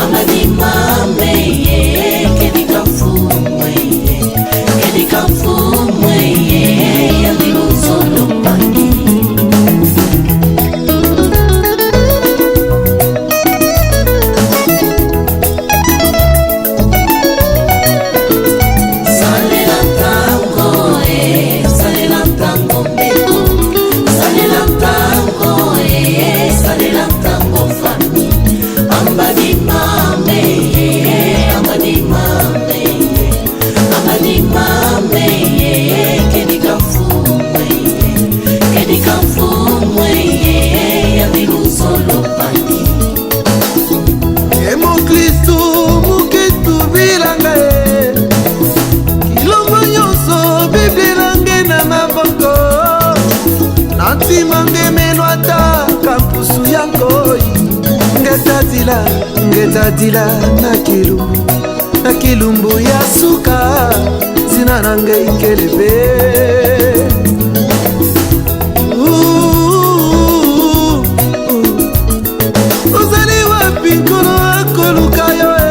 ambadi mame ye kedika mfumwe ye kedika mfumwe ye yandi luzolo pangi. Salela ntango e salela ntango ndeko salela ntango e salela ntango fami ambadi mame ye ambadi mame ye ambadi mame ye kedika mfumwe ye kedika mfumwe ye yandi luzolo pangi. Ye moklistu mokitu bilanga ye kilongo nyonso bibilange na maboko na ntima ngemelo ata kampusu ya nkoi ngetatila ngetatila na kilumbu na kilumbu ya suka ntina na ngei nkelebe. Ozali wapi nkolo akoluka yo e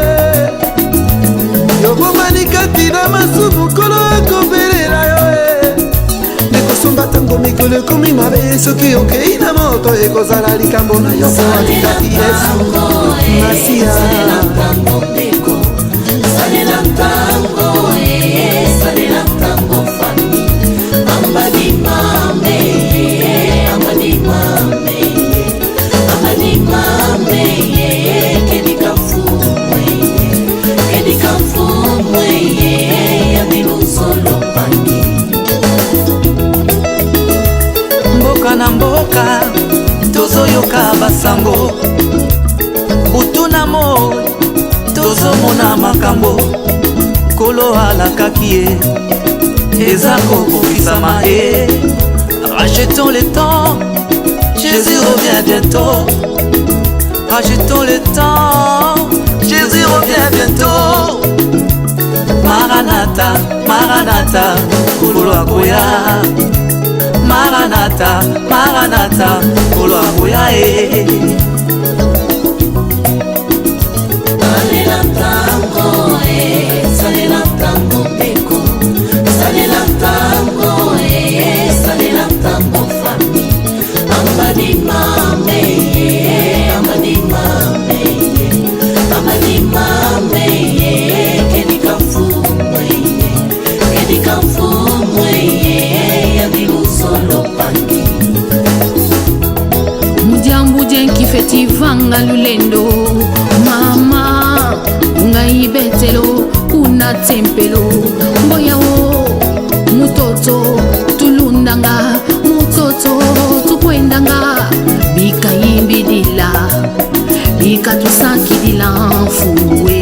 yobomani kati na masumu nkolo akobelela yo e ndekosomba ntango mikolo ekomi mabe soki okei na moto ekozala likambo na yo po alingaki Yesu Masiya. Salela ntango ndeko salela ntango e salela ntango fami ambadi mame ye ambadi mame ye ambadi mame ye kedika mfumwe ye kedika mfumwe ye yandi luzolo pangi. Mboka na mboka tozoyoka basango butu na moi tozomona makambo nkolo alakaki ye eza kokokisama e rachetons le temps, Jésus revient bientôt. Rachetons le temps, Jésus revient bientôt. Maranatha, Maranatha, nkolo akoya. Maranatha, Maranatha, nkolo akoya e. Salela ntango e salela ntango ndeko salela ntango e salela ntango fami ambadi mame ye ambadi mame ye ambadi mame ye kedika mfumwe ye kedika mfumwe ye yandi luzolo pangi. Mudiambu dienkifeti vanga lulendo mama ungai betelo kuna tempelo mboyao mutoto tulundanga mutoto tukwendanga bikayimbidila bikatusankidila mfuwe.